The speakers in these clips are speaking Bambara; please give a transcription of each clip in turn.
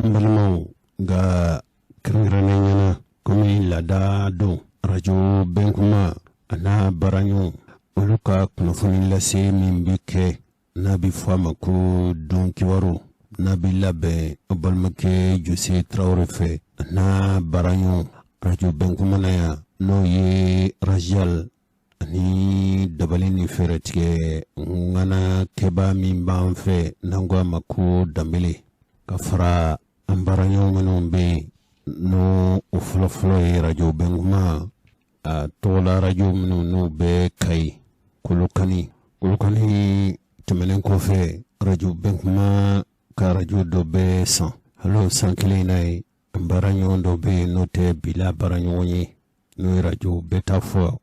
N balimaw, nka kɛrɛnkɛrɛnnenya na, komi laada don, arajo Bɛnkuma a n'a baaraɲɔgɔn, olu ka kunnafoni lase min bɛ kɛ, n'a bɛ fɔ a ma ko don kibaru, n'a bɛ labɛn an balimakɛ Jose Tarawele fɛ, a n'a baaraɲɔgɔn arajo Bɛnkuma na yan, n'o ye Rajal ani dabali ni fɛɛrɛtigɛ ŋanakɛba min b'an fɛ, n'an ko a ma ko Danbele, ka fara an baaraɲɔgɔn minnu bɛ yen, n'o o fɔlɔfɔlɔ ye arajo Bɛnkuma a tɔgɔla arajo minnu n'u bɛ Kayi, Kolokani. Kolokani tɛmɛnen kɔfɛ, arajo Bɛnkuma ka arajo dɔ bɛ san, hali o san kelen in na ye, an baaraɲɔgɔn dɔ bɛ yen, n'o tɛ bila baaraɲɔgɔn ye, n'o ye arajo bɛɛ ta fɔ,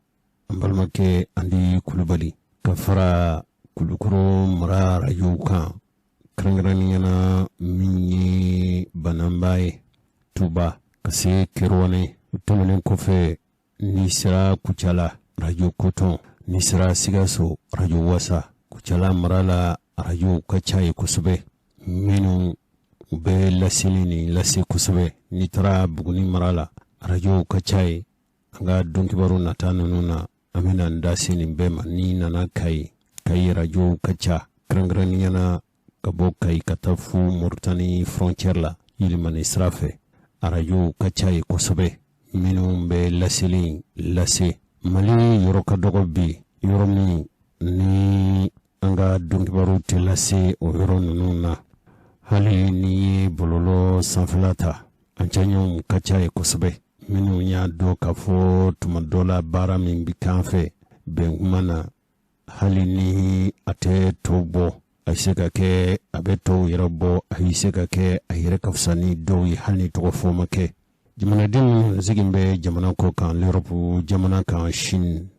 an balimakɛ Andi Kulubali, ka fara Kulukoro mara arajow kan, kɛrɛnkɛrɛnnenya na min ye Bananba ye, Tuba, ka se Kerouané. O tɛmɛnen kɔfɛ, n'i sera Kucala, arajo Kotɔn, n'i sera Sikaso, arajo Wasa. Kucala mara la, arajow ka ca ye kosɛbɛ minnu u bɛ laseli nin lase kosɛbɛ. N'i taara Buguni mara la, arajow ka ca ye. An ka donkibaru nata ninnu na, an bɛna n da se nin bɛɛ ma. N'i nana Kayi, Kayi arajow ka ca, kɛrɛnkɛrɛnnenya na ka bɔ Kayi ka taa fo Moritani frontière la, Yilimani sira fɛ, arajow ka ca ye kosɛbɛ minnu bɛ laseli lase. Mali yɔrɔ ka dɔgɔ bi, yɔrɔ min ni an ka donkibaru tɛ lase o yɔrɔ ninnu na. Hali n'i ye bɔlɔlɔ sanfɛla ta, an cɛɲɔgɔnw ka ca ye kosɛbɛ minnu y'a dɔn k'a fɔ tuma dɔ la baara min bɛ k'an fɛ Bɛnkuma na, hali ni a tɛ tɔw bɔ, a bɛ se ka kɛ a bɛ tɔw yɛrɛ bɔ, a bɛ se ka kɛ a yɛrɛ ka fisa ni dɔw ye, hali ni tɔgɔ fɔ ma kɛ. Jamanaden minnu sigilen bɛ jamana kɔ kan, l'Europe jamana kan, Chine,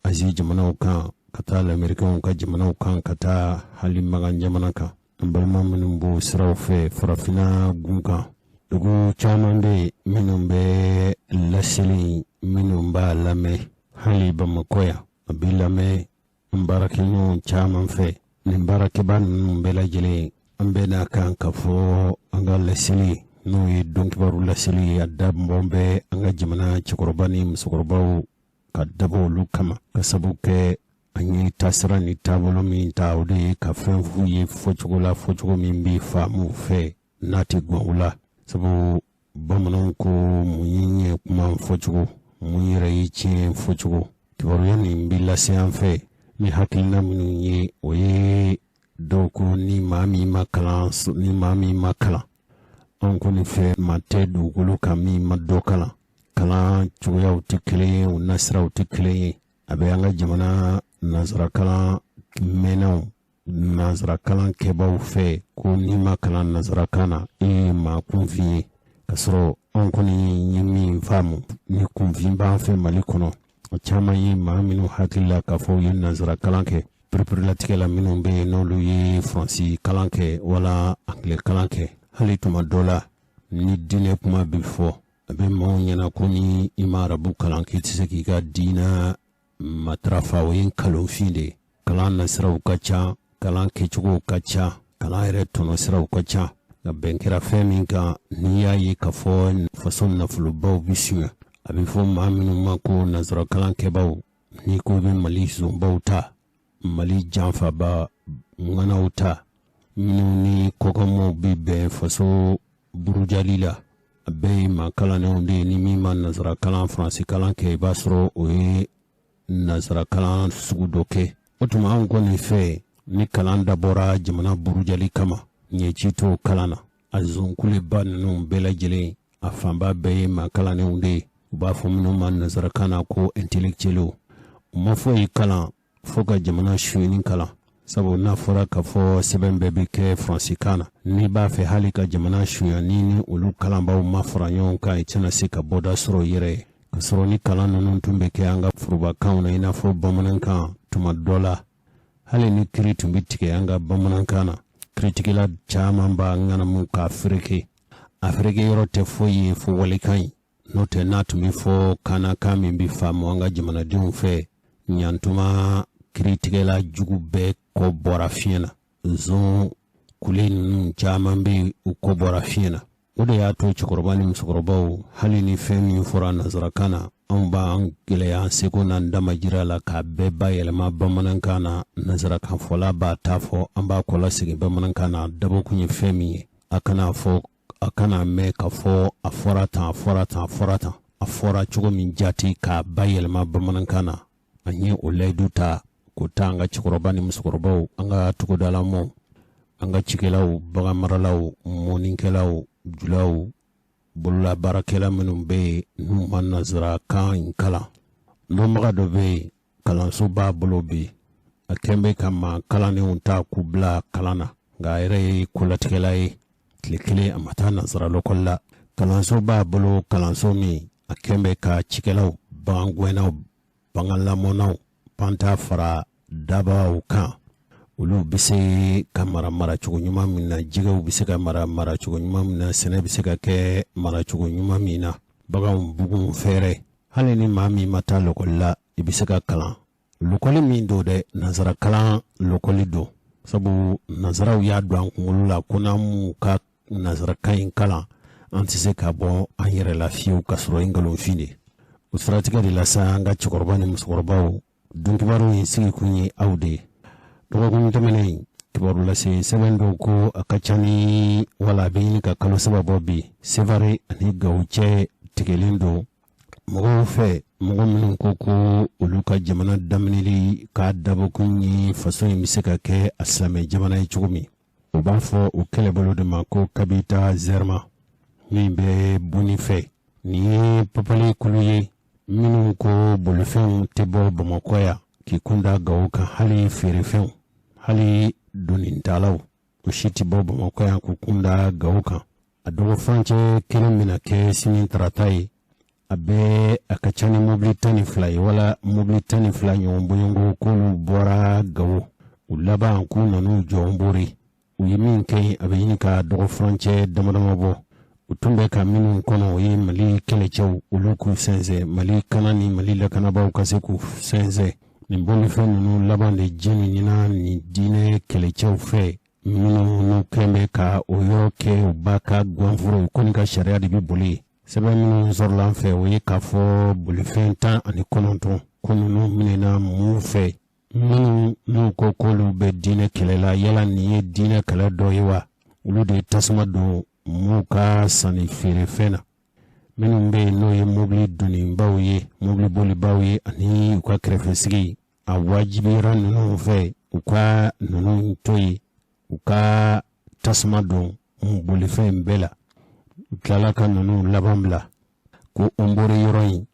Asie jamanaw kan, ka taa lamɛrikɛnw ka jamanaw kan, ka taa hali Makan jamana kan, an balima minnu b'o siraw fɛ farafinna gun kan, dugu caman bɛ yen minnu bɛ laseli, minnu b'a lamɛn. Hali Bamakɔ yan, a bɛ lamɛn an baarakɛɲɔgɔn caman fɛ. Nin baarakɛba ninnu bɛɛ lajɛlen, an bɛɛ n'a kan ka fɔ an ka laseli, n'o ye donkibaru laseli ye, a dabɔ bɛ an ka jamana cɛkɔrɔba ni musokɔrɔbaw ka dabɔ olu kama, ka sabu kɛ an ye taasira ni taabolo min ta, o de ye ka fɛn f'u ye fɔcogo la, fɔcogo min bɛ faamu fɛ, n'a tɛ gan u la. Sabu bamananw ko mun ye ɲɛ kuma fɔcogo, mun yɛrɛ ye tiɲɛ fɔcogo. Kibaruya nin bɛ lase an fɛ ni hakilina minnu ye, o ye dɔw ko ni maa min ma kalan, ni maa min ma kalan. Anw kɔni fɛ, maa tɛ dugukolo kan min ma dɔ kalan. Kalan cogoyaw tɛ kelen ye, o nasiraw tɛ kelen ye. A bɛ an ka jamana nansarakalan mɛnnaw, nansarakalan kɛbaw fɛ ko n'i ma kalan nansarakan na, e ye maa kunfin ye. Ka sɔrɔ anw kɔni ye min faamu, ni kunfin b'an fɛ Mali kɔnɔ, o caman ye maa minnu hakili la k'a fɔ u ye nansarakalan kɛ. Pereperelatigɛ la, minnu bɛ yen n'olu ye faransi kalan kɛ wala angilɛ kalan kɛ. Hali tuma dɔ la, ni diinɛ kuma bɛ fɔ, a bɛ maaw ɲɛna ko ni i ma arabu kalan, k'i tɛ se k'i ka diinɛ matarafa. O ye nkalonfin de ye. Kalan nasiraw ka ca, kalan kɛcogow ka ca, kalan yɛrɛ tɔnɔsiraw ka ca. Nka bɛn kɛra fɛn min kan, n'i y'a ye k'a fɔ faso nafolobaw bɛ suɲɛ, a bɛ fɔ maa minnu ma ko nansarakalan kɛbaw, n'i ko bɛ Mali zonbaw ta, Mali janfaba ŋanaw ta, minnu ni kɔkanmɔgɔw bɛ bɛn faso burujali la, a bɛɛ ye maa kalannenw de ye. Ni min ma nansarakalan, faransi kalan kɛ, i b'a sɔrɔ o ye nansarakalan sugu dɔ kɛ. O tuma anw kɔni fɛ, ni kalan dabɔra jamana burujali kama, ɲɛci t'o kalan na. A zonkuleba ninnu bɛɛ lajɛlen, a fanba bɛɛ ye maa kalannenw de ye, u b'a fɔ minnu ma nansarakan na ko intellectuels. U ma foyi kalan fo ka jamana suyɛnni kalan. Sabu n'a fɔra k'a fɔ sɛbɛn bɛɛ bɛ kɛ faransikan na, n'i b'a fɛ hali ka jamana sunya, ni ni olu kalanbaw ma fara ɲɔgɔn kan, i tɛna se ka bɔda sɔrɔ i yɛrɛ ye. Ka sɔrɔ ni kalan ninnu tun bɛ kɛ an ka forobakanw na, i n'a fɔ bamanankan, tuma dɔ la hali ni kiri tun bɛ tigɛ an ka bamanankan na, kiritigɛla caman b'a ŋanamu k'a fereke. A fereke yɔrɔ tɛ foyi ye fo walikan ye. N'o tɛ, n'a tun bɛ fɔ kannakan min bɛ faamu an ka jamanadenw fɛ, ɲantuma kiritigɛla jugu bɛɛ kɔ bɔra fiɲɛ na. Zon kule ninnu caman bɛ, u kɔ bɔra fiɲɛ na. O de y'a to cɛkɔrɔba ni musokɔrɔbaw, hali ni fɛn min fɔra nansarakan na, anw b'an gɛlɛya an seko n'an damajira la k'a bɛɛ bayɛlɛma bamanankan na. Nansarakanfɔla b'a ta fɔ, an b'a kɔlasegin bamanankan na. Dabɔkun ye fɛn min ye, a kana fɔ, a kana mɛn k'a fɔ a fɔra tan, a fɔra tan, a fɔra tan. A fɔra cogo min jate k'a bayɛlɛma bamanankan na. An ye o layidu ta k'o ta an ka cɛkɔrɔba ni musokɔrɔbaw, an ka togodalamɔgɔw, an ka cikɛlaw, baganmaralaw, mɔnnikɛlaw, julaw, bololabaarakɛla minnu bɛ yen n'u ma nansarakan in kalan. Dɔnbaga dɔ bɛ yen, kalanso b'a bolo bi, a kɛn bɛ ka maa kalannenw ta k'u bila kalan na, nka a yɛrɛ ye kolatigɛla ye. Tile kelen a ma taa nansara lɔkɔli la. Kalanso b'a bolo, kalanso min a kɛn bɛ ka cikɛlaw, bagangɛnnaw, baganlamɔnaw panta fara dabaw kan, olu bɛ se ka mara maracogo ɲuman min na, jɛgɛw bɛ se ka mara maracogo ɲuman min na, sɛnɛ bɛ se ka kɛ maracogo ɲuman min na, baganw bugun fɛɛrɛ. Hali ni maa min ma taa lɔkɔli la, i bɛ se ka kalan. Lɔkɔli min don dɛ, nansara kalan lɔkɔli don, sabu nansaraw y'a don an kunkolo la ko n'an m'u ka nansarakan in kalan, an tɛ se ka bɔ an yɛrɛ la fiyewu, ka sɔrɔ i nkalonfin de. O siratigɛ de la sa, an ka cɛkɔrɔba ni musokɔrɔbaw, dunkibaru in sigikun ye aw de ye. Dɔgɔkun tɛmɛnen, kibaru lase sɛbɛn dɔw ko a ka ca ni wala a bɛ ɲini ka kalo 3 bɔ bi, Sevare ani Gawo cɛ tigɛlen don mɔgɔw fɛ, mɔgɔ minnu ko ko olu ka jamana daminɛli k'a dabɔkun ye faso in bɛ se ka kɛ a silamɛ jamana ye cogo min. U b'a fɔ o kɛlɛbolo de ma ko Kabita Zɛrma, min bɛ Buni fɛ. Nin ye papali kulu ye minnu ko bolifɛnw tɛ bɔ Bamakɔ yan k'i kunda Gawo kan, hali feerefɛnw, hali donintalaw, o si tɛ bɔ Bamakɔ yan k'u kunda Gawo kan. A dɔgɔ furancɛ kelen bɛna kɛ sini tarata ye. A bɛ a ka ca ni mobili 12 ye, wala mobili 12 ɲɔgɔn bɔɲɔgɔnko k'olu bɔra Gawo. U laban k'u nan'u jɔ Nbore. U ye min kɛ yen, a bɛ ɲini ka dɔgɔ furancɛ damadama bɔ. U tun bɛ ka minnu kɔnɔ, o ye Mali kɛlɛcɛw, olu k'u sɛnsɛn, Mali kana ni Mali lakanabaaw ka se k'u sɛnsɛn. Nin bolifɛn ninnu laban de jeninina nin diinɛ kɛlɛcɛw fɛ, minnu n'u kɛn bɛ ka o yɔrɔ kɛ u ba ka ganforo ye, ko nin ka sariya de bɛ boli yen. Sɛbɛn minnu sɔrɔla an fɛ, o ye k'a fɔ bolifɛn 19 ko ninnu minɛna mun fɛ, minnu n'u ko k'olu bɛ diinɛ kɛlɛ la. Yala nin ye diinɛ kɛlɛ dɔ ye wa? Olu de ye tasuma don m'u ka sanni feerefɛn na. Minnu bɛ yen n'o ye mobili donibaw ye, mobili bolibaw ye, ani u ka kɛrɛfɛsigi, a wajibiyara ninnu fɛ u ka ninnu to yen, u ka tasuma don bolifɛn bɛɛ la. U tilala ka ninnu laban bila ko Nbore yɔrɔ in,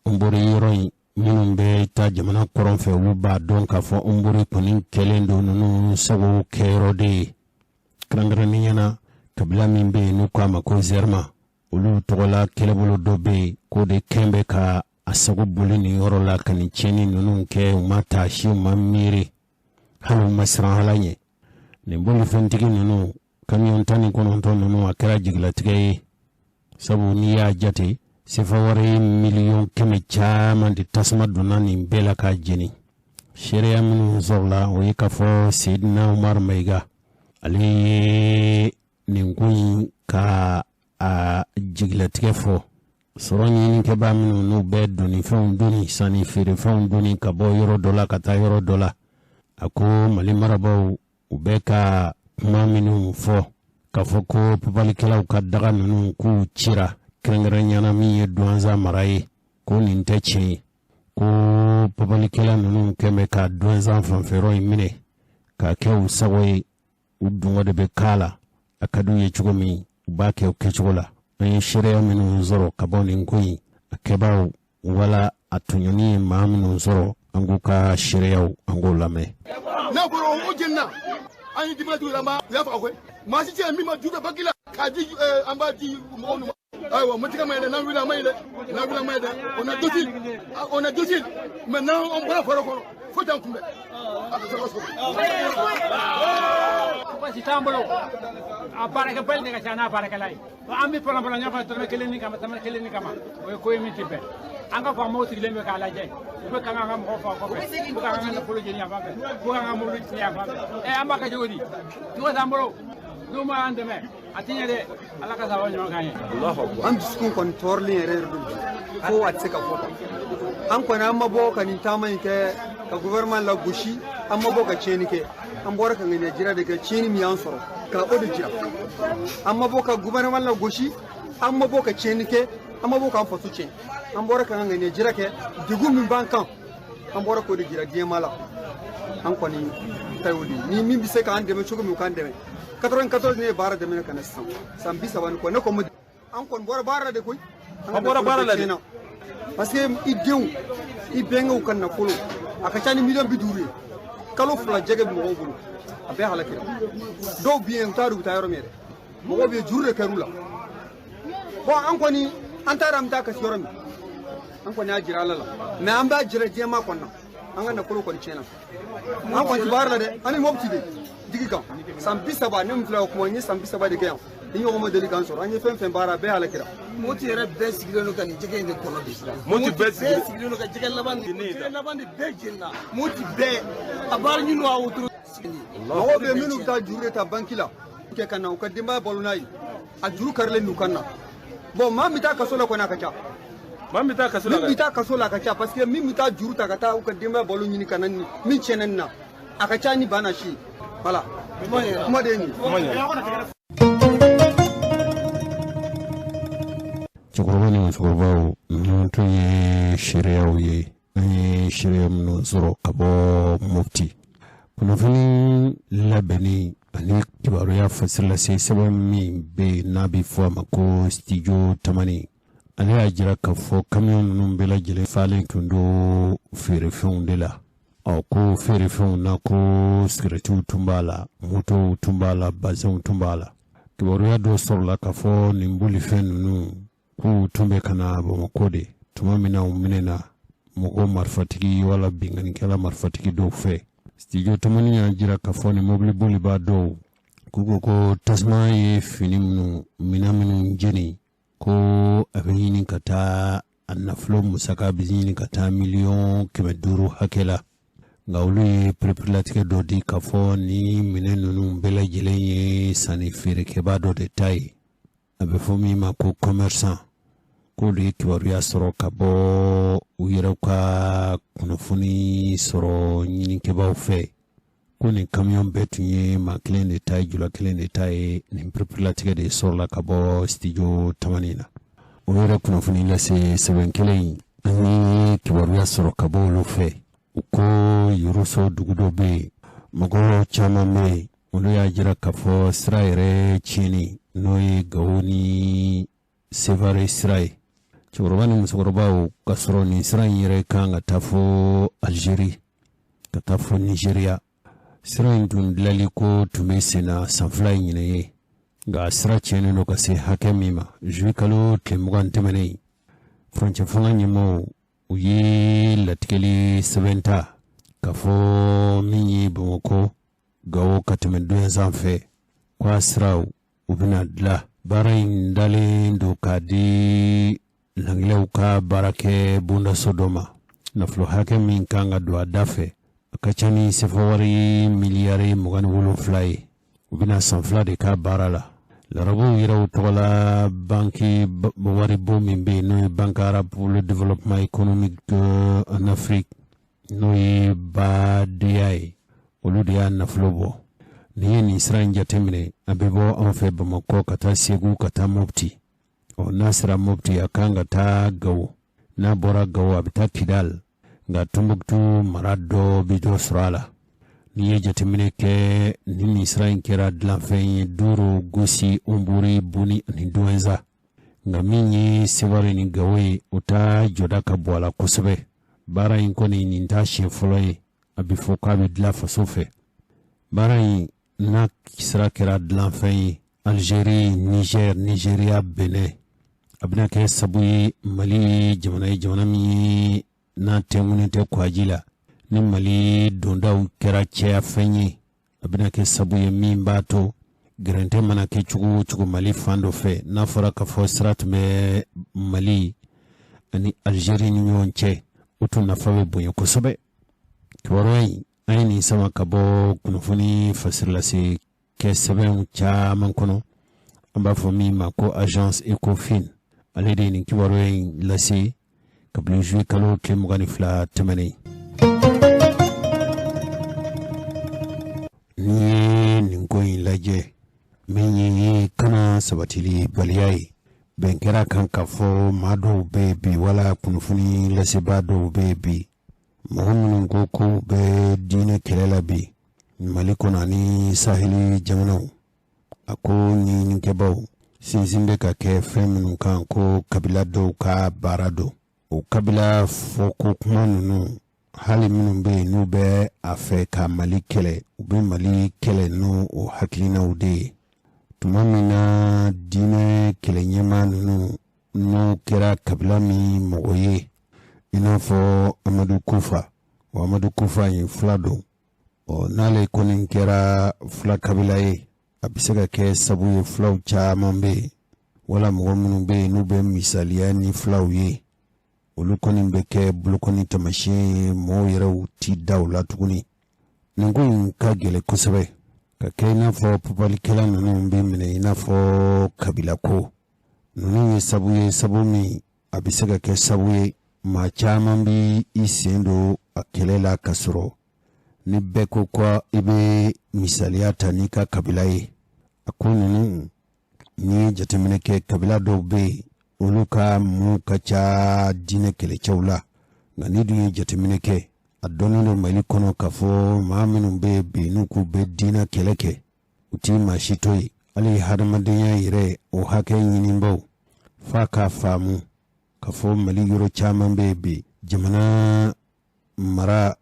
Nbore yɔrɔ in, minnu bɛ taa jamana kɔrɔn fɛ, olu b'a dɔn k'a fɔ Nbore kɔni kɛlen don ninnu sago kɛyɔrɔ de ye. Kɛrɛnkɛrɛnnenya na, kabila min bɛ yen n'u k'a ma ko Zɛrima, olu tɔgɔla kɛlɛbolo dɔ bɛ yen k'o de kɛn bɛ ka a sago boli nin yɔrɔ la ka nin tiɲɛni ninnu kɛ. U ma taasi, u ma miiri, hali u ma siran Ala ɲɛ. Nin bolifɛntigi ninnu, kamiyɔn 19 ninnu, a kɛra jigilatigɛ ye, sabu n'i y'a jate, sefa wari miliyɔn 100 caman de tasuma donna nin bɛɛ la k'a jeni. Seereya minnu sɔrɔla, o ye k'a fɔ Seyidina Umaru Mayiga, ale ye nin ko in ka a jigilatigɛ fɔ. Sɔrɔ ɲinikɛbaa minnu n'u bɛ donnifɛnw doni, sanni feerefɛnw doni ka bɔ yɔrɔ dɔ la ka taa yɔrɔ dɔ la, a ko Mali marabaaw, u bɛ ka kuma minnu fɔ k'a fɔ ko papalikɛlaw ka daga ninnu k'u cira, kɛrɛnkɛrɛnyana min ye Duwanza mara ye, ko nin tɛ tiɲɛ ye, ko papalikɛla ninnu kɛn bɛ ka Duwanza fanfɛyɔrɔ in minɛ k'a kɛ u sago ye, u dungɔ de bɛ k'a la, a ka d'u ye cogo min, u b'a kɛ o kɛcogo la. An ye seereya minnu sɔrɔ ka bɔ nin ko in a kɛbaaw wala a tɔɲɔni ye maa minnu sɔrɔ, an k'u ka seereyaw, an k'o lamɛn. N'a bɔra o jenina, an ye dima dugu la, u y'a faga koyi. Maa si tɛ min ma ju bɛ baki la k'a di, an b'a di mɔgɔw ma. Ayiwa, mɔtigɛ ma ɲi dɛ, n'an wulila a ma ɲi dɛ, n'an wulila a ma ɲi dɛ. On est docile, on est docile, mais n'an bɔra foro kɔnɔ, fo t'an kunbɛn, a ka sɔrɔ sɔrɔ. Basi t'an bolo, a baarakɛbali de ka ca n'a baarakɛla ye. An bɛ pɔlɔn pɔlɔn ɲɔgɔn fɛ tɔrɔmɛ kelen ni kama, tɔrɔmɛ kelen ni kama, o ye ko ye min tɛ bɛn. An ka faamaw sigilen bɛ k'a lajɛ, u bɛ kan ka mɔgɔ faga kɔfɛ, u bɛ k'an ka nafolo jeni yan fan fɛ, u bɛ k'an ka mobili tiɲɛ yan fan fɛ. Ɛ, an b'a kɛ cogo di? Cogo t'an bolo. N'u ma an dɛmɛ, A tɛ ɲɛ dɛ. Ala ka sababu ɲuman k'an ye. An dusukun kɔni tɔɔrɔlen yɛrɛ yɛrɛ don fo a tɛ se ka fɔ kan. An kɔni, an ma bɔ ka nin taama in kɛ ka gouvernement lagosi, an ma bɔ ka tiɲɛni kɛ. An bɔra ka ŋaniya jira de kɛ, tiɲɛni min y'an sɔrɔ ka o de jira. An ma bɔ ka gouvernement lagosi, an ma bɔ ka tiɲɛni kɛ, an ma bɔ k'an faso tiɲɛ. An bɔra ka ŋaniya jira kɛ, degun min b'an kan, an bɔra k'o de jira diɲɛmaa la. An kɔni ta y'o de ye. Ni min bɛ se k'an dɛmɛ cogo min, u k'an dɛmɛ. 94 ne ye baara daminɛ ka na sisan, san 30 ni kɔ. Ne kɔni, an kɔni bɔra baara la de koyi. An bɔra baara la de. Parce que i denw, i bɛnkɛw ka nafolo, a ka ca ni miliyɔn 50 ye. Kalo 2 jɛgɛ bɛ mɔgɔw bolo, a bɛɛ halakira. Dɔw bɛ yen, u t'a dɔn u bɛ taa yɔrɔ min yɛrɛ. Mɔgɔw bɛ yen, juru de kɛr'u la. Bon, an kɔni, an taara, an bɛ taa kasi yɔrɔ min, an kɔni y'a jira Ala la, mais an b'a jira diɲɛmaa kɔni na. An ka nafolo kɔni tiɲɛna. An kɔni tɛ baara la dɛ, an ni Mopti de digi kan. San 30 ne min filɛ ka kuma, n ye san 30 de kɛ yan, ni ɲɔgɔn ma deli k'an sɔrɔ. An ye fɛn fɛn baara, a bɛɛ halakira. Moti yɛrɛ bɛɛ sigilen don ka nin jɛgɛ in de kɔnɔ bi. Moti bɛɛ sigilen don ka jɛgɛ laban de, jɛgɛ laban de bɛɛ jenina. Moti bɛɛ a baara ɲini, a wotoro. Mɔgɔw bɛ minnu bɛ taa juru de ta banki la kɛ ka na u ka denbaya balo n'a ye, a juru karilen d'u kan na. Bon, maa min bɛ taa kaso la kɔni, a ka ca. Maa min bɛ taa kaso la. Min bɛ taa kaso la, a ka ca, parce que min bɛ taa juru ta ka taa u ka denbaya balo ɲini ka na ni min tiɲɛna nin na, a ka ca ni ba na si ye. Voilà, kuma de ye nin ye. Cɛkɔrɔba ni musokɔrɔbaw, ninnu tun ye seereyaw ye, an ye seereya minnu sɔrɔ ka bɔ Mopti. Kunnafoni labɛnni ani kibaruya fasilase sɛbɛn min bɛ yen n'a bɛ fɔ a ma ko Studio Tamani, ale y'a jira k'a fɔ kamiyɔn ninnu bɛɛ lajɛlen falen tun don feerefɛnw de la. Ɔ, ko feerefɛnw na, ko sigɛrɛtiw tun b'a la, motow tun b'a la, bazɛnw tun b'a la. Kibaruya dɔ sɔrɔla k'a fɔ nin bolifɛn ninnu, k'u tun bɛ ka na Bamakɔ de tuma min na u minɛna mɔgɔ marifatigi wala binkannikɛla marifatigi dɔw fɛ. Studio Tamani y'a jira k'a fɔ nin mobili bolibaa dɔw k'u ko ko tasuma ye fini minnu, minɛn minnu jeni, ko a bɛ ɲini ka taa a nafolo musaka bɛ ɲini ka taa 500 miliyɔn hakɛ la. Nka olu ye pereperelatigɛ dɔ di k'a fɔ ni minɛn ninnu bɛɛ lajɛlen ye sanni feerekɛbaa dɔ de ta ye, a bɛ fɔ min ma ko commerçant. K'olu ye kibaruya sɔrɔ ka bɔ u yɛrɛ ka kunnafoni sɔrɔ ɲinikɛbaaw fɛ ko nin kamiyɔn bɛɛ tun ye maa kelen de ta ye, jula kelen de ta ye. Nin pereperelatigɛ de sɔrɔla ka bɔ Studio Tamani na. O yɛrɛ kunnafoni lase sɛbɛn kelen in, an ye kibaruya sɔrɔ ka bɔ olu fɛ, u ko Yoroso dugu dɔ bɛ yen, mɔgɔ caman bɛ yen, olu y'a jira k'a fɔ sira yɛrɛ tiɲɛni, n'o ye Gawo ni Sevare sira ye, cɛkɔrɔba ni musokɔrɔbaw, ka sɔrɔ nin sira in yɛrɛ kan ka taa fo Algérie, ka taa fo Nigéria. Sira in tun dilali ko tun bɛ sen na san 2 in ɲinɛ ye, nka sira tiɲɛnen don ka se hakɛ min ma, juillet kalo tile 20 tɛmɛnen, furancɛ fanga ɲɛmaaw, u ye latigɛli sɛbɛn ta k'a fɔ min ye Bamakɔ Gawo ka tɛmɛ Douentza fɛ, k'a siraw u bɛna dilan. Baara in dalen don k'a di langilɛw ka baarakɛ bondaso dɔ ma. Nafolo hakɛ min kan ka don a da fɛ, a ka ca ni sefa wari miliyari 27 ye. U bɛna san 2 de k'a baara la. Larabuw yɛrɛw tɔgɔla banki waribon min bɛ yen, n'o ye Banque arabe pour le développement économique en Afrique, n'o ye BADEA ye, olu de y'a nafolo bɔ. N'i ye nin sira in jateminɛ, a bɛ bɔ an fɛ Bamakɔ ka taa Segu, ka taa Mopti. Ɔ, n'a sera Mopti, a kan ka taa Gawo. N'a bɔra Gawo, a bɛ taa Kidal, nka Tombouctou mara dɔ bɛ dɔ sɔrɔ a la. N'i ye jateminɛ kɛ, ni nin sira in kɛra dilanfɛn ye Doro, Gosi, Hombori, Boni ani Douentza, nka min ye Sevare ni Gawo ye, o ta jɔda ka bɔ a la kosɛbɛ. Baara in kɔni, nin t'a siɲɛ fɔlɔ ye a bɛ fɔ k'a bɛ dilan faso fɛ. Baara in n'a sira kɛra dilanfɛn ye Algérie, Niger, Nigéria, Benin, a bɛna kɛ sabu ye Mali ye jamana ye, jamana min ye n'a tɛnkunnen tɛ kwaji la. Ni Mali dondaw kɛra cɛya fɛn ye, a bɛna kɛ sabu ye min b'a to gɛrɛntɛ mana kɛ cogo o cogo Mali fan dɔ fɛ, n'a fɔra k'a fɔ sira tun bɛ Mali ani Algérie ni ɲɔgɔn cɛ, o tun nafa bɛ bonya kosɛbɛ. Kibaruya in, an ye nin sama ka bɔ kunnafoni fasirilase kɛ sɛbɛnw caman kɔnɔ. An b'a fɔ min ma ko Agence Ecofin, ale de ye nin kibaruya in lase kabini juillet kalo tile 22 tɛmɛnen. N'i ye nin ko in lajɛ, min ye kana sabatili baliya ye, bɛn kɛra kan k'a fɔ maa dɔw bɛ bi wala kunnafoni lasebaa dɔw bɛ bi, mɔgɔ minnu ko k'u bɛ diinɛ kɛlɛ la bi Mali kɔnɔ ani saheli jamanaw. A ko ɲininikɛbaw sinsin bɛ ka kɛ fɛn minnu kan, ko kabila dɔw ka baara don. O kabila fɔko kuma ninnu, hali minnu bɛ yen n'u bɛ a fɛ ka Mali kɛlɛ, u bɛ Mali kɛlɛ n'o o hakilinaw de ye. Tuma min na diinɛ kɛlɛ ɲɛmaa ninnu, n'o kɛra kabila min mɔgɔ ye, i n'a fɔ Amadu Kufa, o Amadu Kufa in fula don. Ɔ, n'ale kɔni kɛra fula kabila ye, a bɛ se ka kɛ sabu ye fulaw caman bɛ yen, wala mɔgɔ minnu bɛ yen n'u bɛ misaliya ni fulaw ye, olu kɔni bɛ kɛ bolokɔni taamasiyɛn ye, mɔgɔw yɛrɛw ti da u la tuguni. Nin ko in ka gɛlɛn kosɛbɛ, ka kɛ i n'a fɔ papalikɛla ninnu bɛ minɛ i n'a fɔ kabila ko. Ninnu ye sabu ye, sabu min a bɛ se ka kɛ sabu ye maa caman bɛ i sen don a kɛlɛ la, ka sɔrɔ ni bɛɛ ko ko i bɛ misaliya ta n'i ka kabila ye. A ko ninnu, n'i ye jateminɛ kɛ, kabila dɔw bɛ yen, olu ka mun ka ca diinɛ kɛlɛcɛw la. Nka n'i dun ye jateminɛ kɛ, a dɔnnen don Mali kɔnɔ k'a fɔ maa minnu bɛ bi n'u k'u bɛ diinɛ kɛlɛ kɛ, u ti maa si to yen, hali hadamadenya yɛrɛ o hakɛ ɲinibaw. F'a k'a faamu k'a fɔ Mali yɔrɔ caman bɛ yen bi, jamana mara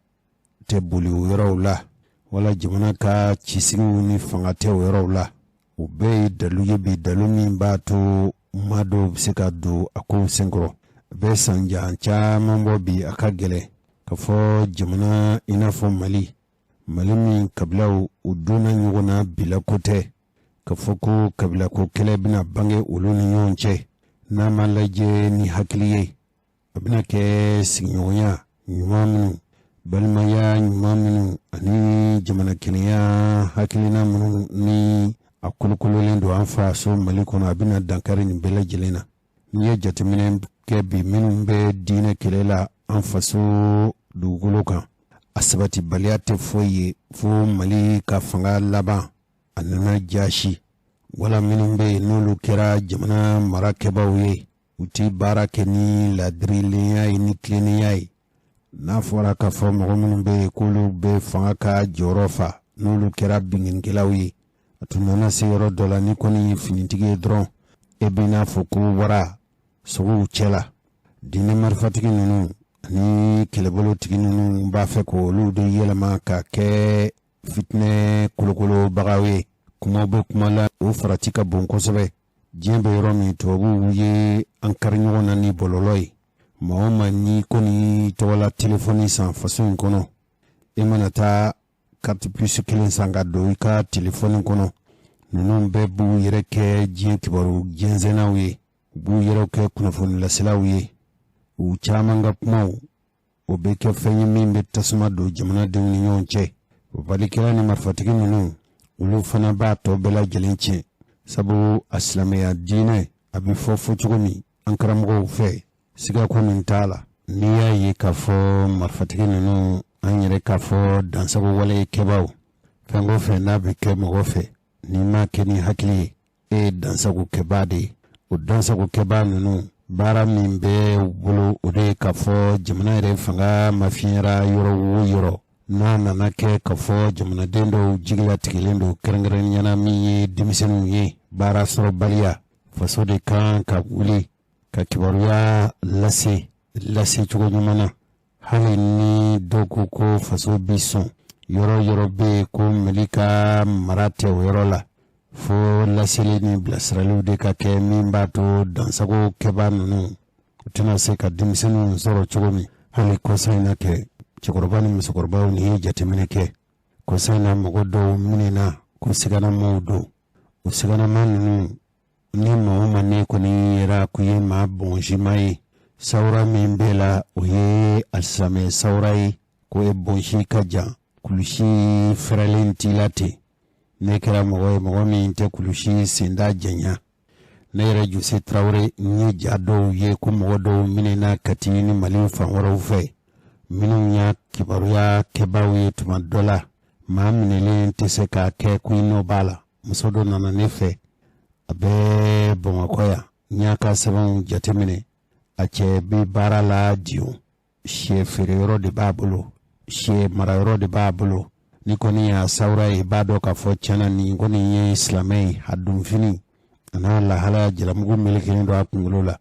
tɛ boli o yɔrɔw la, wala jamana ka cisigiw ni fanga tɛ o yɔrɔw la. O bɛɛ ye dalu ye bi, dalu min b'a to maa dɔw bɛ se ka don a kow senkɔrɔ. A bɛ san jan caman bɔ bi, a ka gɛlɛn ka fɔ jamana i n'a fɔ Mali, Mali min kabilaw u donna ɲɔgɔn na bila ko tɛ, ka fɔ ko kabilako kɛlɛ bɛna bange olu ni ɲɔgɔn cɛ. N'a ma lajɛ ni hakili ye, a bɛna kɛ sigiɲɔgɔnya ɲuman minnu, balimaya ɲuman minnu ani jamana kelenya hakilina minnu ni a kolokololen don an faso Mali kɔnɔ, a bɛna dankari nin bɛɛ lajɛlen na. N'i ye jateminɛ kɛ bi, minnu bɛ diinɛ kɛlɛ la an faso dugukolo kan, a sabatibaliya tɛ foyi ye fo Mali ka fanga laban a nana jasi, wala minnu bɛ yen n'olu kɛra jamana marakɛbaaw ye, u ti baara kɛ ni ladirilenya ye, ni tilennenya ye. N'a fɔra k'a fɔ mɔgɔ minnu bɛ yen k'olu bɛ fanga ka jɔyɔrɔ fa, n'olu kɛra binkannikɛlaw ye, a tun nana se yɔrɔ dɔ la, ni kɔni ye finitigi ye dɔrɔn, e bɛ n'a fɔ ko wara sogow cɛ la. Diinɛ marifatigi ninnu ani kɛlɛbolotigi ninnu b'a fɛ k'olu de yɛlɛma ka kɛ fitinɛ kolokolobagaw ye. Kumaw bɛ kuma la, o farati ka bon kosɛbɛ. Diɲɛ bɛ yɔrɔ min, tubabuw ye an kari ɲɔgɔn na ni bɔlɔlɔ ye. Maa o maa n'i kɔni tɔgɔla telefɔni san faso in kɔnɔ, e mana taa carte puce kelen san ka don i ka telefɔni kɔnɔ, ninnu bɛɛ b'u yɛrɛ kɛ diɲɛ kibaru jɛnsɛnnaw ye, u b'u yɛrɛ kɛ kunnafoni laselaw ye. U caman ka kumaw, o bɛ kɛ fɛn ye min bɛ tasuma don jamanadenw ni ɲɔgɔn cɛ. Papalikɛla ni marifatigi ninnu, olu fana b'a tɔ bɛɛ lajɛlen tiɲɛ, sabu a silamɛya diinɛ a bɛ fɔ fɔ cogo min an karamɔgɔw fɛ, sigako nin t'a la. N'i y'a ye k'a fɔ marifatigi ninnu, an yɛrɛ k'a fɔ dansago wale kɛbaaw, fɛn o fɛn n'a bɛ kɛ mɔgɔ fɛ, n'i m'a kɛ ni hakili ye, e ye dansago kɛbaa de ye. O dansago kɛbaa ninnu, baara min bɛ u bolo, o de ye k'a fɔ jamana yɛrɛ fanga mafiyɛra yɔrɔ o yɔrɔ, n'a nana kɛ k'a fɔ jamanaden dɔw jigilatigɛlen don, kɛrɛnkɛrɛnnenya la min ye denmisɛnninw ye, baara sɔrɔbaliya, faso de kan ka wuli ka kibaruya lase lase cogo ɲuman na. Hali ni dɔw ko ko faso bi sɔn, yɔrɔ yɔrɔ bɛ yen ko Mali ka mara tɛ o yɔrɔ la, fo laseli ni bilasiraliw de ka kɛ min b'a to dansago kɛbaa ninnu u tɛna se ka denmisɛnninw sɔrɔ cogo min. Hali kɔsa in na kɛ, cɛkɔrɔba ni musokɔrɔbaw, nin ye jateminɛ kɛ, kɔsa in na mɔgɔ dɔw minɛna ko siganamaw don. O siganama ninnu, ni maa o maa ne kɔni yɛrɛ ko ye maa bɔnsima ye, sawura min b'e la, o ye alisilamɛ sawura ye, ko e bɔnsi ka jan, kulusi fɛrɛlen t'i la ten. Ne kɛra mɔgɔ ye, mɔgɔ min tɛ kulusi senda janya. Ne yɛrɛ Jose Tarawele, n ye ja dɔw ye ko mɔgɔ dɔw minɛna Kati ni Mali fan wɛrɛw fɛ, minnu y'a kibaruya kɛbaaw ye. Tuma dɔ la, maa minɛlen tɛ se k'a kɛ ko i nɔ b'a la. Muso dɔ nana ne fɛ, a bɛ Bamakɔ yan. N y'a ka sɛbɛnw jateminɛ, a cɛ bɛ baara la Diyo, sɛ feereyɔrɔ de b'a bolo, sɛ marayɔrɔ de b'a bolo. Ni kɔni y'a sawura ye, i b'a dɔn k'a fɔ tiɲɛna nin kɔni ye silamɛ ye. A donfini a n'a lahalaya, jalamugu melekelen don a kunkolo la,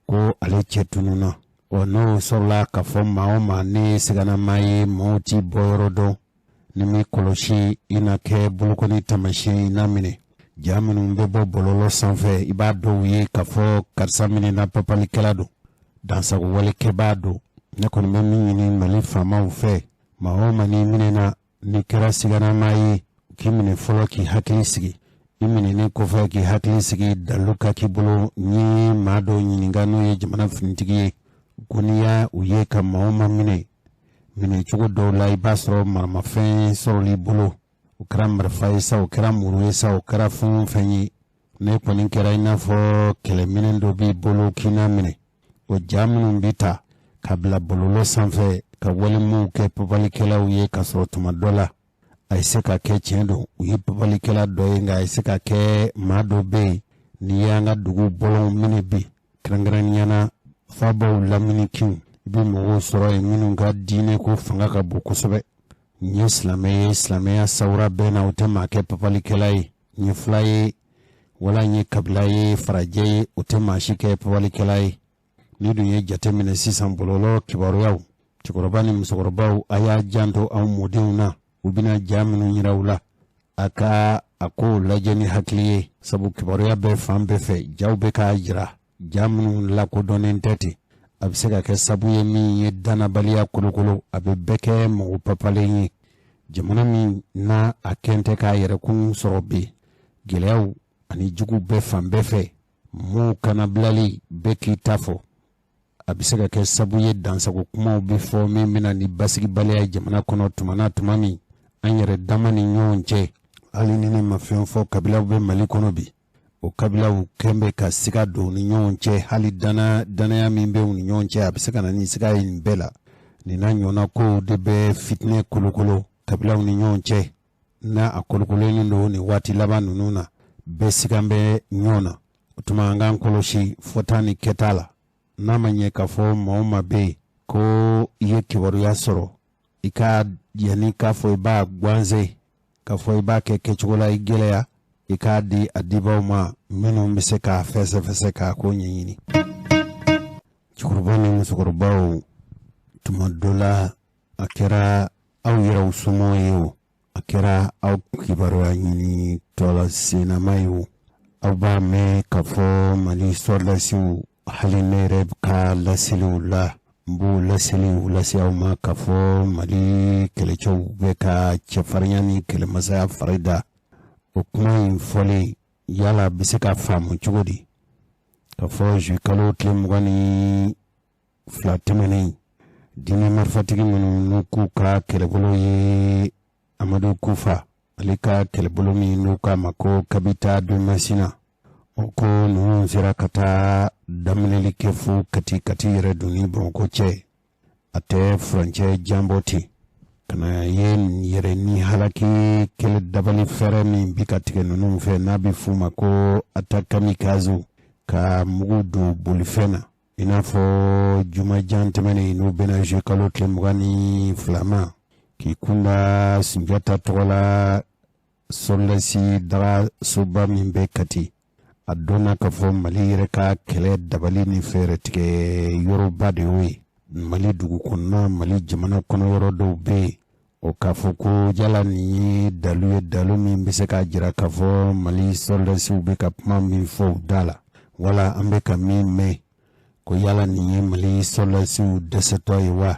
ko ale cɛ tununna. Ɔ, n'o sɔrɔla k'a fɔ maa o maa ne ye siganama ye, maaw t'i bɔ yɔrɔ dɔn, ni m'i kɔlɔsi, i na kɛ bolokɔni taamasiyɛn, i na minɛ. Ja minnu bɛ bɔ bɔlɔlɔ sanfɛ, i b'a dɔw ye k'a fɔ karisa minɛna, papalikɛla don, dansago walekɛbaa don. Ne kɔni bɛ min ɲini Mali faamaw fɛ, maa o maa n'i minɛna, n'i kɛra siganama ye, k'i minɛ fɔlɔ k'i hakili sigi. I minɛnen kɔfɛ, k'i hakili sigi, dalu ka k'i bolo. N ye maa dɔw ɲininka, n'o ye jamana finitigi ye, ko n'i y'a u ye ka maa o maa minɛ minɛ cogo dɔw la, i b'a sɔrɔ maramafɛn sɔrɔl'i bolo, o kɛra marifa ye sa, o kɛra muru ye sa, o kɛra fɛn o fɛn ye, ne kɔni kɛra i n'a fɔ kɛlɛminɛ dɔ b'i bolo k'i n'a minɛ. O ja minnu bɛ ta ka bila bɔlɔlɔ sanfɛ ka walemuw kɛ papalikɛlaw ye, k'a sɔrɔ tuma dɔ la a ye se ka kɛ tiɲɛ don, u ye papalikɛla dɔ ye, nka a ye se ka kɛ maa dɔ bɛ yen. N'i y'an ka dugu bɔlɔnw minɛ bi, kɛrɛnkɛrɛnnenya na fabaw lamini kinw, i bɛ mɔgɔw sɔrɔ yen minnu ka diinɛ ko fanga ka bon kosɛbɛ. N ye silamɛ ye, silamɛya sawura bɛɛ na, o tɛ maa kɛ papalikɛla ye. N ye fila ye wala n ye kabila ye, farajɛ ye, o tɛ maa si kɛ papalikɛla ye. Ni dun ye jateminɛ sisan, bɔlɔlɔ kibaruyaw, cɛkɔrɔba ni musokɔrɔbaw, a y'a janto aw mɔdenw na. U bɛna ja minnu yira u la, a ka a kow lajɛ ni hakili ye, sabu kibaruya bɛ fan bɛɛ fɛ. Jaw bɛ k'a jira, ja minnu lakodɔnnen tɛ ten, a bɛ se ka kɛ sabu ye min ye dannabaliya kolokolo, a bɛ bɛɛ kɛ mɔgɔ papalen ye. Jamana min n'a a kɛn tɛ k'a yɛrɛkun sɔrɔ bi, gɛlɛyaw ani jugu bɛɛ fan bɛɛ fɛ, mɔɔw kanabilali, bɛɛ k'i ta fɔ, a bɛ se ka kɛ sabu ye dansago kumaw bɛ fɔ min bɛna ni basigibaliya ye jamana kɔnɔ. Tuma na tuma min an yɛrɛ dama ni ɲɔgɔn cɛ, hali ni ne ma fɛn fɔ, kabilaw bɛ Mali kɔnɔ bi, o kabilaw kɛn bɛ ka siga don ni ɲɔgɔn cɛ. Hali dana danaya min bɛ u ni ɲɔgɔn cɛ, a bɛ se ka na ni siga ye nin bɛɛ la. Nin n'a ɲɔgɔnna kow de bɛ fitinɛ kolokolo kabilaw ni ɲɔgɔn cɛ. N'a a kolokololen don nin waati laban ninnu na, bɛɛ sigan bɛ ɲɔgɔn na. O tuma an k'an kɔlɔsi fɔta ni kɛta la. N'a ma ɲɛ k'a fɔ maa o maa bɛ yen ko i ye kibaruya sɔrɔ, i ka yanni k'a fɔ i b'a ganse, k'a fɔ i b'a kɛ kɛcogo la i gɛlɛya, i k'a di a dibaw ma minnu bɛ se k'a fɛsɛfɛsɛ, k'a ko ɲɛɲini. Cɛkɔrɔba ni musokɔrɔbaw, tuma dɔ la, a kɛra aw yɛrɛw somɔgɔw ye o, a kɛra aw kibaruya ɲini tɔla sennama ye o, aw b'a mɛn k'a fɔ Mali sɔrɔdasiw, hali ne yɛrɛ ka laseliw la, n b'o laseliw lase aw ma k'a fɔ Mali kɛlɛcɛw bɛ ka cɛfarinya ni kɛlɛmasaya fari da. O kuma in fɔlen, yala a bɛ se ka faamu cogo di k'a fɔ zuwe kalo tile 22 tɛmɛnen, diinɛ marifatigi minnu n'u k'u ka kɛlɛbolo ye Amadu Kufa, ale ka kɛlɛbolo min n'u k'a ma ko Kabita de Masina, o ko ninnu sera ka taa daminɛli kɛ fo Kati, Kati yɛrɛ dun ni Bamakɔ cɛ a tɛ furancɛ janbɔ ten, ka na ye yɛrɛ ni halaki kɛlɛ dabali fɛɛrɛ min bi ka tigɛ ninnu fɛ, n'a bɛ f'u ma ko attaque kamikaze, ka mugu don bolifɛn na, i n'a fɔ jumajan tɛmɛnen n'o bɛna zuwe kalo tile 22 ma, k'i kunda Sunjata tɔgɔ la sɔrɔdasi dagasoba min bɛ Kati. A dɔnna k'a fɔ Mali yɛrɛ ka kɛlɛ dabali ni fɛɛrɛ tigɛ yɔrɔba de y'o ye Mali dugu kɔnɔna, Mali jamana kɔnɔ yɔrɔ dɔw bɛ yen. O k'a fɔ ko yala nin ye dalu ye, dalu min bɛ se k'a jira k'a fɔ Mali sɔrɔdasiw bɛ ka kuma min fɔ u da la, wala an bɛ ka min mɛn, ko yala nin ye Mali sɔrɔdasiw dɛsɛtɔ ye wa?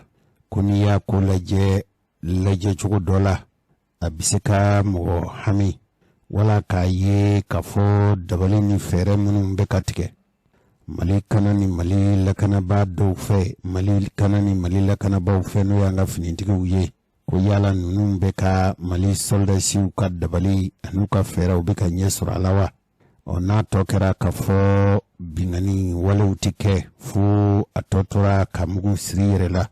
Ko n'i y'a ko lajɛ lajɛcogo dɔ la, a bɛ se ka mɔgɔ hami wala k'a ye k'a fɔ dabali ni fɛɛrɛ minnu bɛ ka tigɛ Mali kana ni Mali lakanabaa dɔw fɛ, Mali kana ni Mali lakanabaaw fɛ, n'o y'an ka finitigiw ye, ko yala ninnu bɛ ka Mali sɔrɔdasiw ka dabali an'u ka fɛɛrɛw bɛ ka ɲɛ sɔrɔ a la wa? Ɔ n'a tɔ kɛra k'a fɔ binkanni walew tɛ kɛ fo a tɔ tora ka mugu siri yɛrɛ la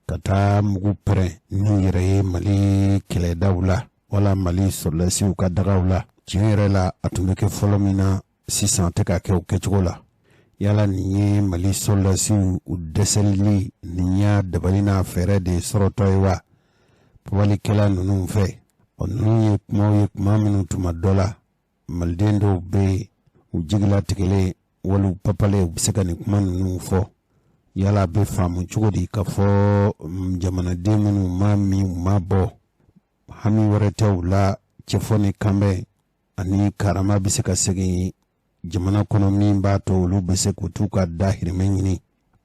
ka taa mugu pɛrɛn n'u yɛrɛ ye Mali kɛlɛdaw la wala Mali sɔrɔdasiw ka dagaw la. Tiɲɛ yɛrɛ la, a tun bɛ kɛ fɔlɔ min na, sisan tɛ ka kɛ o kɛcogo la. Yala nin ye Mali sɔrɔdasiw u dɛsɛli nin y'a dabali n'a fɛɛrɛ de sɔrɔtɔ ye wa papalikɛla ninnu fɛ? Ɔ ninnu ye kumaw ye, kuma minnu tuma dɔ la maliden dɔw bɛ yen, u jigilatigɛlen wali u papalen, u bɛ se ka nin kuma ninnu fɔ. Yala a bɛ faamu cogo di k'a fɔ jamanaden minnu ma min u ma bɔ, hami wɛrɛ tɛ u la, cɛfɔ ni kanbɛn ani karama bɛ se ka segin jamana kɔnɔ min b'a to olu bɛ se k'u t'u ka dahirimɛ ɲini?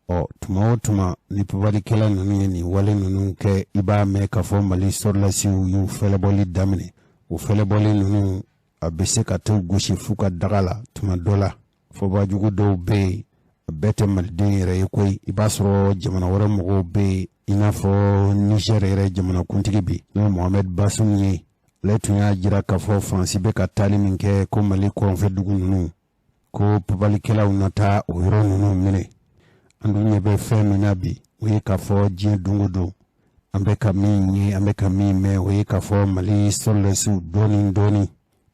Ɔ tuma o tuma ni papalikɛla ninnu ye nin wale ninnu kɛ, i b'a mɛn k'a fɔ Mali sɔrɔdasiw y'u fɛlɛbɔli daminɛ. O fɛlɛbɔli ninnu, a bɛ se ka t'u gosi f'u ka daga la. Tuma dɔ la, fɔbajugu dɔw bɛ yen, a bɛɛ tɛ maliden yɛrɛ ye koyi. I b'a sɔrɔ jamana wɛrɛ mɔgɔw bɛ yen, i n'a fɔ Niger yɛrɛ jamanakuntigi bi, n'o ye Mohamed Bazoum ye. Ale tun y'a jira k'a fɔ Faransi bɛ ka taali min kɛ ko Mali kɔrɔnfɛ dugu ninnu, ko papalikɛlaw na taa o yɔrɔ ninnu minɛ. An dun ɲɛ bɛ fɛn min na bi, o ye k'a fɔ diɲɛ don o don, an bɛ ka min ye, an bɛ ka min mɛn, o ye k'a fɔ Mali sɔrɔdasiw dɔɔni dɔɔni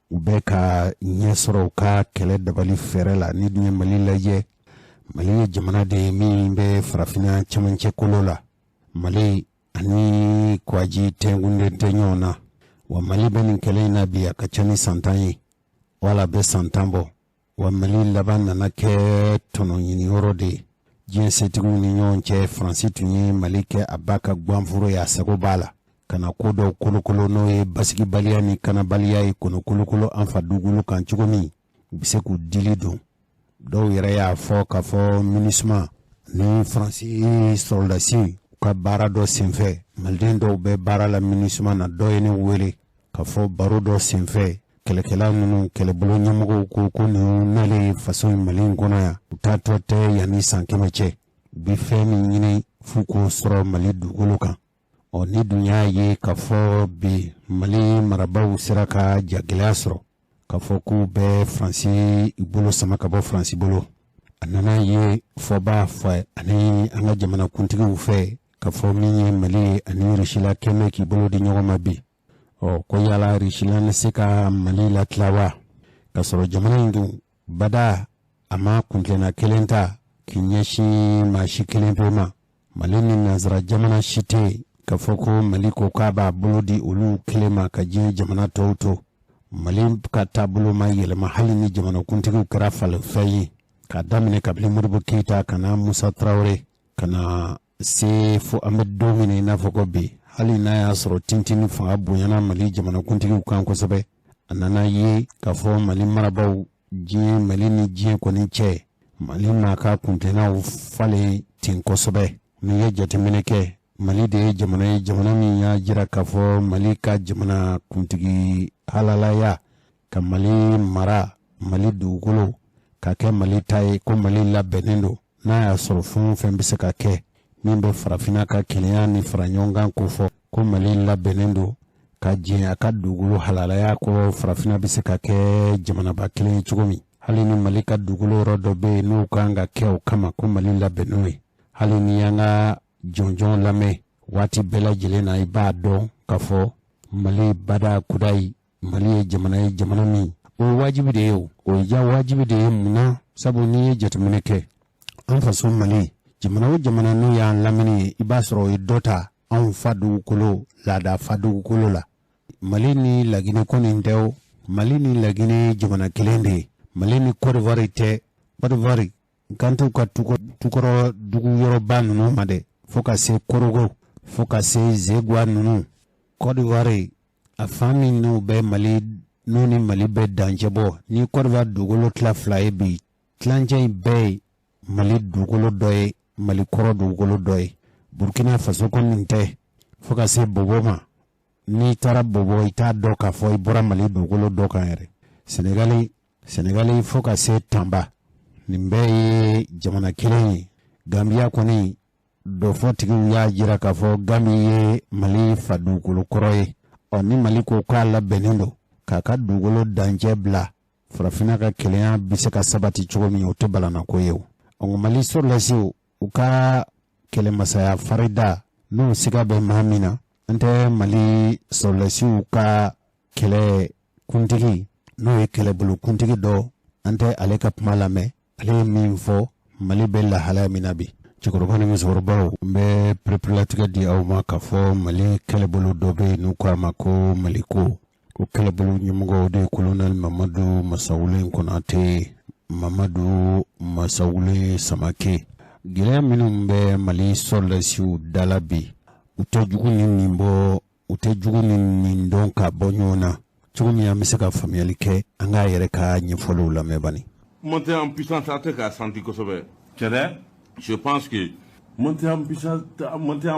u bɛ ka ɲɛ sɔrɔ u ka kɛlɛ dabali fɛɛrɛ la. Ni dun ye Mali lajɛ, Mali ye jamana de ye min bɛ farafinna cɛmancɛ kolo la. Mali ani kwaji tɛnkunden tɛ ɲɔgɔn na. Wa Mali bɛ nin kɛlɛ in na bi, a ka ca ni san 10 ye, wala a bɛ san 10 bɔ. Wa Mali laban nana kɛ tɔnɔ ɲiniyɔrɔ de ye diɲɛ setigiw ni ɲɔgɔn cɛ. Faransi tun ye Mali kɛ a ba ka ganforo ye, a sago b'a la ka na ko dɔw kolokolo, n'o ye basigibaliya ni kanabaliya ye, kɔnɔ kolokolo an fa dugukolo kan cogo min u bɛ se k'u dili don. Dɔw yɛrɛ y'a fɔ k'a fɔ MINUSMA ni Faransi sɔrɔdasi u ka baara dɔ senfɛ, maliden dɔw bɛ baara la MINUSMA na. Dɔ ye ne wele k'a fɔ baro dɔ senfɛ, kɛlɛkɛla ninnu kɛlɛbolo ɲɛmɔgɔw ko ko ninnu nalen ye faso in Mali in kɔnɔ yan, u taatɔ tɛ yanni san 100 cɛ, u bɛ fɛn min ɲini f'u k'o sɔrɔ Mali dugukolo kan. Ɔ ni dun y'a ye k'a fɔ bi Mali marabaaw sera ka jagɛlɛya sɔrɔ k'a fɔ k'u bɛ Faransi bolo sama ka bɔ Faransi bolo, a nana ye fɔba fɛ ani an ka jamanakuntigiw fɛ k'a fɔ min ye Mali ye ani Rusila kɛmɛ k'i bolo di ɲɔgɔn ma bi. Ɔ ko yala Rusila bɛ se ka Mali latila wa, k'a sɔrɔ jamana in dun bada a ma kuntilenna kelen ta k'i ɲɛsin maa si kelen pe ma? Mali ni nansara jamana si tɛ yen k'a fɔ ko Mali ko k'a b'a bolo di olu kelen ma ka diɲɛ jamana tɔw to. Mali ka taabolo ma yɛlɛma, hali ni jamanakuntigiw kɛra falenfɛn ye, k'a daminɛ kabini Modibo Keyita ka na Musa Tarawele, ka na se fo an bɛ don min na i n'a fɔ ko bi. Hali n'a y'a sɔrɔ tintini fanga bonyana Mali jamanakuntigiw kan kosɛbɛ, a nana ye k'a fɔ Mali marabaaw, diɲɛ Mali ni diɲɛ kɔni cɛ, Mali maa ka kuntilennaw falen ten kosɛbɛ. N'i ye jateminɛ kɛ, Mali de ye jamana ye, jamana min y'a jira k'a fɔ Mali ka jamana kuntigi halalaya ka Mali mara, Mali dugukolo ka kɛ Mali ta ye, ko Mali labɛnnen don n'a y'a sɔrɔ fɛn o fɛn bɛ se ka kɛ min bɛ farafinna ka kelenya ni fara ɲɔgɔn kan ko fɔ, ko Mali labɛnnen don ka jɛn a ka dugukolo halalaya kɔ, farafinna bɛ se ka kɛ jamanaba kelen ye cogo min. Hali ni Mali ka dugukolo yɔrɔ dɔ bɛ yen n'o kan ka kɛ o kama, ko Mali labɛn n'o ye. Hali ni y'an ka jɔnjɔn lamɛn waati bɛɛ lajɛlen na, i b'a dɔn k'a fɔ Mali bada kudayi, Mali ye jamana ye, jamana min o ye wajibi de ye. O ye ja wajibi de ye. Mun na? Sabu n'i ye jateminɛ kɛ, an faso Mali, jamana o jamana n'u y'an lamini ye, i b'a sɔrɔ o ye dɔ ta anw fa dugukolo, laada fa dugukolo la. Mali ni Laginɛ kɔni tɛ o, Mali ni Laginɛ jamana kelen de ye. Mali ni Côte d'Ivoire tɛ. Côte d'Ivoire kan t'u ka tukɔrɔ dugu yɔrɔba ninnu ma dɛ, fo ka se Korogo, fo ka se Zegwa ninnu. Côte d'Ivoire a fan min n'u bɛ Mali, n'u ni Mali bɛ dancɛ bɔ, ni Côte d'Ivoire dugukolo tila fila ye bi, tilancɛ in bɛɛ ye Mali dugukolo dɔ ye, Mali kɔrɔ dugukolo dɔ ye. Burkina Faso kɔni tɛ, fo ka se Bobo ma. N'i taara Bobo, i t'a dɔn k'a fɔ i bɔra Mali dugukolo dɔ kan yɛrɛ. Senegali, Senegali fo ka se Tanba, nin bɛɛ ye jamana kelen ye. Gambiya kɔni, dɔfɔtigiw y'a jira k'a fɔ Gambi ye Mali fa dugukolo kɔrɔ ye. Ɔ ni Mali ko k'a labɛnnen don k'a ka dugukolo dancɛ bila Farafinna ka kelenya bɛ se ka sabati cogo min, o tɛ balannako ye. O Mali sɔrɔdasiw, u ka kɛlɛmasaya farida, n'u siga bɛ maa min na, an tɛ Mali sɔrɔdasiw ka kɛlɛ kuntigi, n'o ye kɛlɛbolo kuntigi dɔ, an tɛ ale ka kuma lamɛn, ale ye min fɔ Mali bɛ lahalaya min na bi. Cɛkɔrɔba ni musokɔrɔbaw, n bɛ pereperelatigɛ di aw ma k'a fɔ Mali kɛlɛbolo dɔ bɛ yen, n'u ko a ma ko Maliko. O kɛlɛbolo ɲɛmɔgɔ, o de ye Kolonɛli Mamadu Masawule Konate, Mamadu Masawule Samake. Gɛlɛya minnu bɛ Mali sɔrɔdasiw da la bi, u tɛ jugu ni nin bɔ, u tɛ jugu ni nin dɔn ka bɔ ɲɔgɔn na cogo min, an bɛ se ka faamuyali kɛ. An k'a yɛrɛ ka ɲɛfɔliw lamɛn bani. Montée en puissance, a tɛ k'a senti kosɛbɛ. C'est vrai, je pense que montée en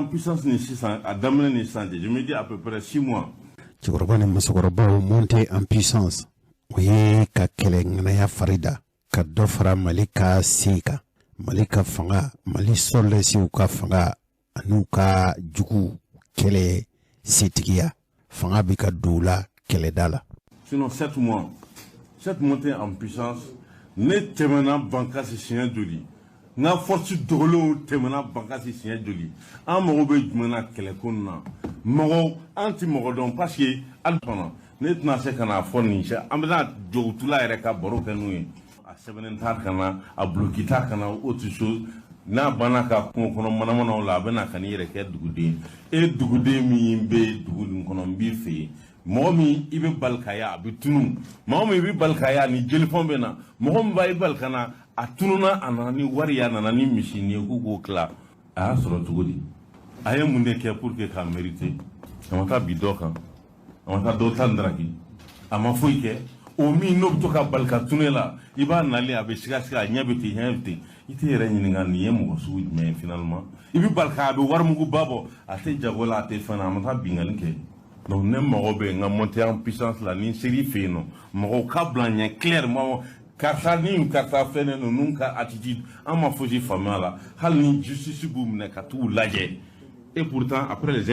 puissance ni sisan, a daminɛ ni sisan cɛ, je me dis à peu près 6 mois. Cɛkɔrɔba ni musokɔrɔbaw, montée en puissance, o ye ka kɛlɛ ŋanaya fari da, ka dɔ fara Mali ka se kan, Mali ka fanga, Mali sɔrɔdasiw ka fanga an'u ka jugu kɛlɛ setigiya fanga bɛ ka don u la kɛlɛda la. Sinon 7 mois, cette montée en puissance, ne tɛmɛna Bankasi siɲɛ joli? N ka force dogolenw tɛmɛna Bankasi siɲɛ joli? An mago bɛ jumɛn na kɛlɛko nin na? Mɔgɔ an ti mɔgɔ dɔn, parce que hali fana ne tɛna se ka n'a fɔ nin cɛ, an bɛna jogotula yɛrɛ ka baro kɛ n'u ye. A sɛbɛnnen t'a kana, a buloki t'a kana, autre chose. N'a banna ka kungo kɔnɔ manamanaw la, a bɛna ka n'i yɛrɛ kɛ duguden e. Duguden min bɛ dugu nin kɔnɔ, n b'i fɛ yen. Mɔgɔ min i bɛ bali ka ye, a bɛ tunu. Mɔgɔ min i bɛ bali ka ye, a ni jelifɔn bɛ na. Mɔgɔ min b'a i bali ka na, a tununa, a nana ni wari ye, a nana ni misi nin ye, k'u k'o tila. A y'a sɔrɔ cogo di? A ye mun de kɛ pour que k'a mériter? A ma taa bi dɔ kan, a ma taa dɔ ta daraki, a ma foyi kɛ. O min n'o bɛ to ka bali ka tunu e la, i b'a nalen, a bɛ sigasiga, a ɲɛ bɛ ten, ɲɛ bɛ ten. I t'i yɛrɛ ɲininka nin ye mɔgɔ sugu jumɛn ye? Finalement, i bɛ bali ka, a bɛ warimuguba bɔ, a tɛ jago la, a tɛ fɛn na, a ma taa binkanni kɛ. Donc ne mago bɛ n ka montée en puissance la ni n ser'i fɛ yen nɔ, mɔgɔw ka bila n ɲɛ clairement: karisa ni karisa fɛn ninnu ka attitude, an ma fosi faamuya la. Hali ni justice b'u minɛ ka t'u lajɛ. Et pourtant, après les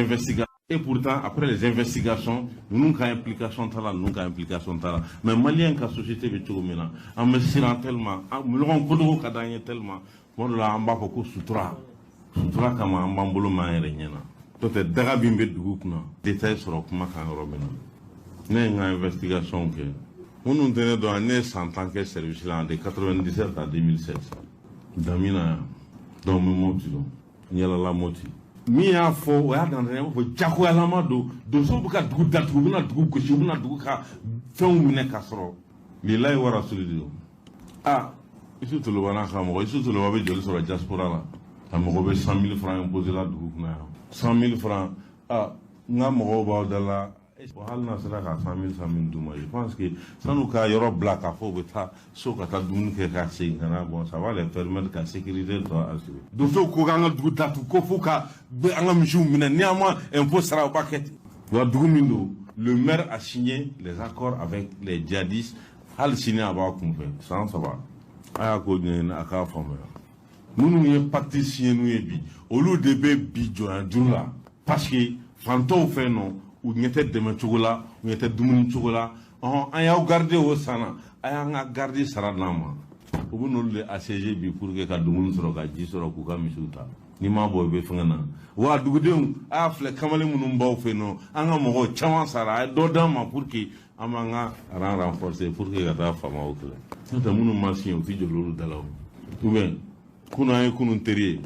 investigations, ninnu ka implication t'a la, ninnu ka implication t'a la. Mais malien ka société bɛ cogo min na, an bɛ siran tellement, ɲɔgɔn kodogo ka d'an ye tellement, tuma dɔ la an b'a fɔ ko sutura sutura kama, an b'an bolo m'an yɛrɛ ɲɛna. N'o tɛ, daga min bɛ dugu kunna, détail sɔrɔ kuma kan yɔrɔ min na, ne ye n ka investigation kɛ. Minnu tɛ ne dɔn, ne ye san 10 kɛ service la, de 97 à 2007, Damina yan. Donc n bɛ Mopti dɔn, n yɛlɛla Mopti. Min y'a fɔ, o y'a dantan ye, a b'a fɔ jagoyalama don. Donsow bɛ ka dugu datugu, u bɛna dugu gosi, u bɛna dugu ka fɛnw minɛ ka sɔrɔ lilayi warasuli de don. Ah, Isu Toloba n'a ka mɔgɔ, Isu Toloba bɛ joli sɔrɔ diaspora la? A mago bɛ 100 000 francs imposé la dugu kunna yan, 100 000 francs. Ah, n ka mɔgɔw b'aw da la. Hali n'a sera ka 100 000, 100 000 d'u ma, je pense que san'u ka yɔrɔ bila k'a fɔ u bɛ taa so ka taa dumuni kɛ ka segin ka na, bon, ça va les permettre ka sécurité tɔ assurer. Donsow ko k'an ka dugu datugu, ko f'u ka an ka misiw minɛ, ni an ma impôt sara, u b'a kɛ ten. Wa dugu min don, le maire a signé les accords avec les djihadistes, hali sini a b'a kunfɛ san 3. A y'a ko ɲɛɲini, a k'a faamuya. Minnu ye pacte signé n'u ye bi, olu de bɛ bi jɔnya juru la, parce que fantɔw fɛ nɔ, u ɲɛ tɛ dɛmɛ cogo la, u ɲɛ tɛ dumuni cogo la. Ɔhɔn, an y'aw garde o san na, a y'an ka garde sara d'an ma. U bɛ n'olu de assiéger bi pour que ka dumuni sɔrɔ, ka ji sɔrɔ, k'u ka misiw ta. N'i m'a bɔ, i bɛ fɛngɛ na. Wa dugudenw, a y'a filɛ, kamalen minnu b'aw fɛ yen nɔ, an ka mɔgɔw caman sara, a ye dɔ d'an ma pour que an b'an ka rang renforcer pour que ka taa faamaw kɛlɛ. N'o tɛ, minnu ma signé, u ti jɔ olu da la. O ou bien kunun, an ye kunun teri ye,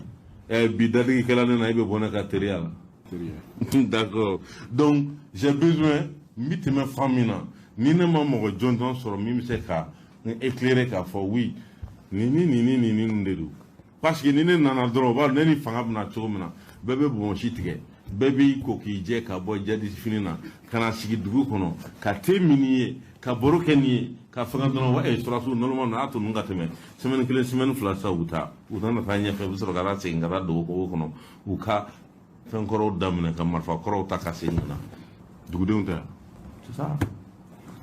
ɛ bi dadigikɛla ne na, e bɛ bɔ ne ka teriya la. D'accord. Donc j'ai besoin, n bɛ tɛmɛ fan min na, ni ne ma mɔgɔ jɔnjɔn sɔrɔ min bɛ se ka n éclairer k'a fɔ oui, nin ni nin ni nin ni de don, parce que ni ne nana dɔrɔn, o b'a dɔn ne ni fanga bɛna cogo min na. Bɛɛ bɛ bonbonsi tigɛ, bɛɛ b'i ko k'i jɛ ka bɔ jadisi fini na ka na sigi dugu kɔnɔ ka te min n'i ye, ka baro kɛ n'i ye, ka fɛngɛ dɔrɔn. Wa sɔrɔdasiw, normalement a to ninnu ka tɛmɛ semaine kelen, semaine 2 sisan, u bɛ taa, u nana taa ɲɛfɛ, u bɛ sɔrɔ ka taa segin ka taa dogo kogo kɔnɔ, u ka fɛn kɔrɔw daminɛ, ka marifa kɔrɔw ta ka segin ka na. Dugudenw tɛ yan, c'est ça.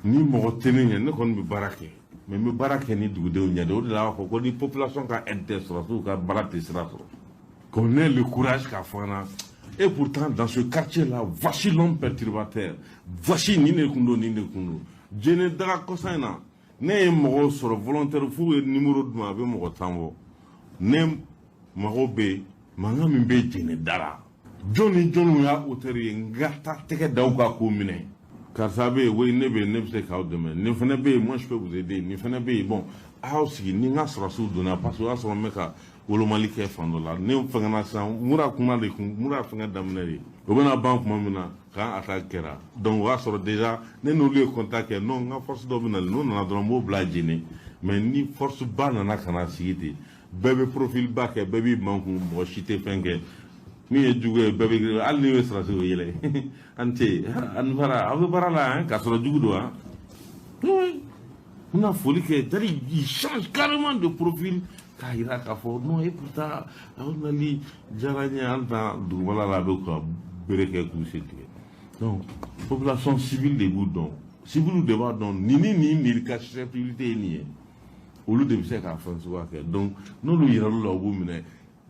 Ni mɔgɔ tɛ ne ɲɛ, ne kɔni bɛ baara kɛ, mais n bɛ baara kɛ ni dugudenw ɲɛ de. O de la, a b'a fɔ ko ni population ka aide tɛ, sɔrɔdasiw ka baara tɛ sira sɔrɔ. Qu'on ait le courage k'a fɔ an na. Et pourtant, dans ce quartier là, voici l'homme perturbateur, voici nin de kun don, nin de kun don. Jɛnɛ daga kɔsa in na, Ne ye mɔgɔw sɔrɔ volontaire f'u ye numéro d'u ma, a bɛ mɔgɔ 10 bɔ. Ne mago bɛ mankan min bɛ Jɛnɛ da la, jɔn ni jɔnw y'a auteur ye, n ka taa tɛgɛ da u kan k'o minɛ. Karisa bɛ yen, oui, ne bɛ yen, ne bɛ se k'aw dɛmɛ, nin fana bɛ yen, moi je peux vous aider, nin fana bɛ yen. Bon, a y'aw sigi ni n ka sɔrɔdasiw donna, parce que o y'a sɔrɔ n bɛ ka wolomali kɛ fan dɔ la. Ne fɛngɛna sisan, mura kuma de kun, mura fɛngɛ daminɛ de, o bɛna ban tuma min na k'an attaque kɛra. Donc o y'a sɔrɔ déjà ne n'olu ye contact kɛ. Non, n ka force dɔ bɛ na, n'o nana dɔrɔn n b'o bila Jɛnɛ. Mais ni force ba nana ka na sigi ten, bɛɛ bɛ profil ba kɛ, bɛɛ b'i mankun, mɔgɔ si tɛ fɛn kɛ. Min ye jugu ye, bɛɛ bɛ, hali n'i ye sɔrɔdasiw yɛlɛ, an tɛ an fara, aw bɛ baara la k'a sɔrɔ jugu don. Han, n bɛna foli kɛ, c'est-à-dire il change carrément de profil k'a jira k'a fɔ non, et pourtant aw nali diyara n ye. An ta dugumala la, a bɛ ka bere kɛ k'u sen tigɛ. Donc population civile de b'u dɔn, civil de b'a dɔn nin ni nin nin ka susceptibilité ye nin ye, olu de bɛ se k'a fɛn suguya kɛ. Donc n'olu yiral'u la, u b'u minɛ.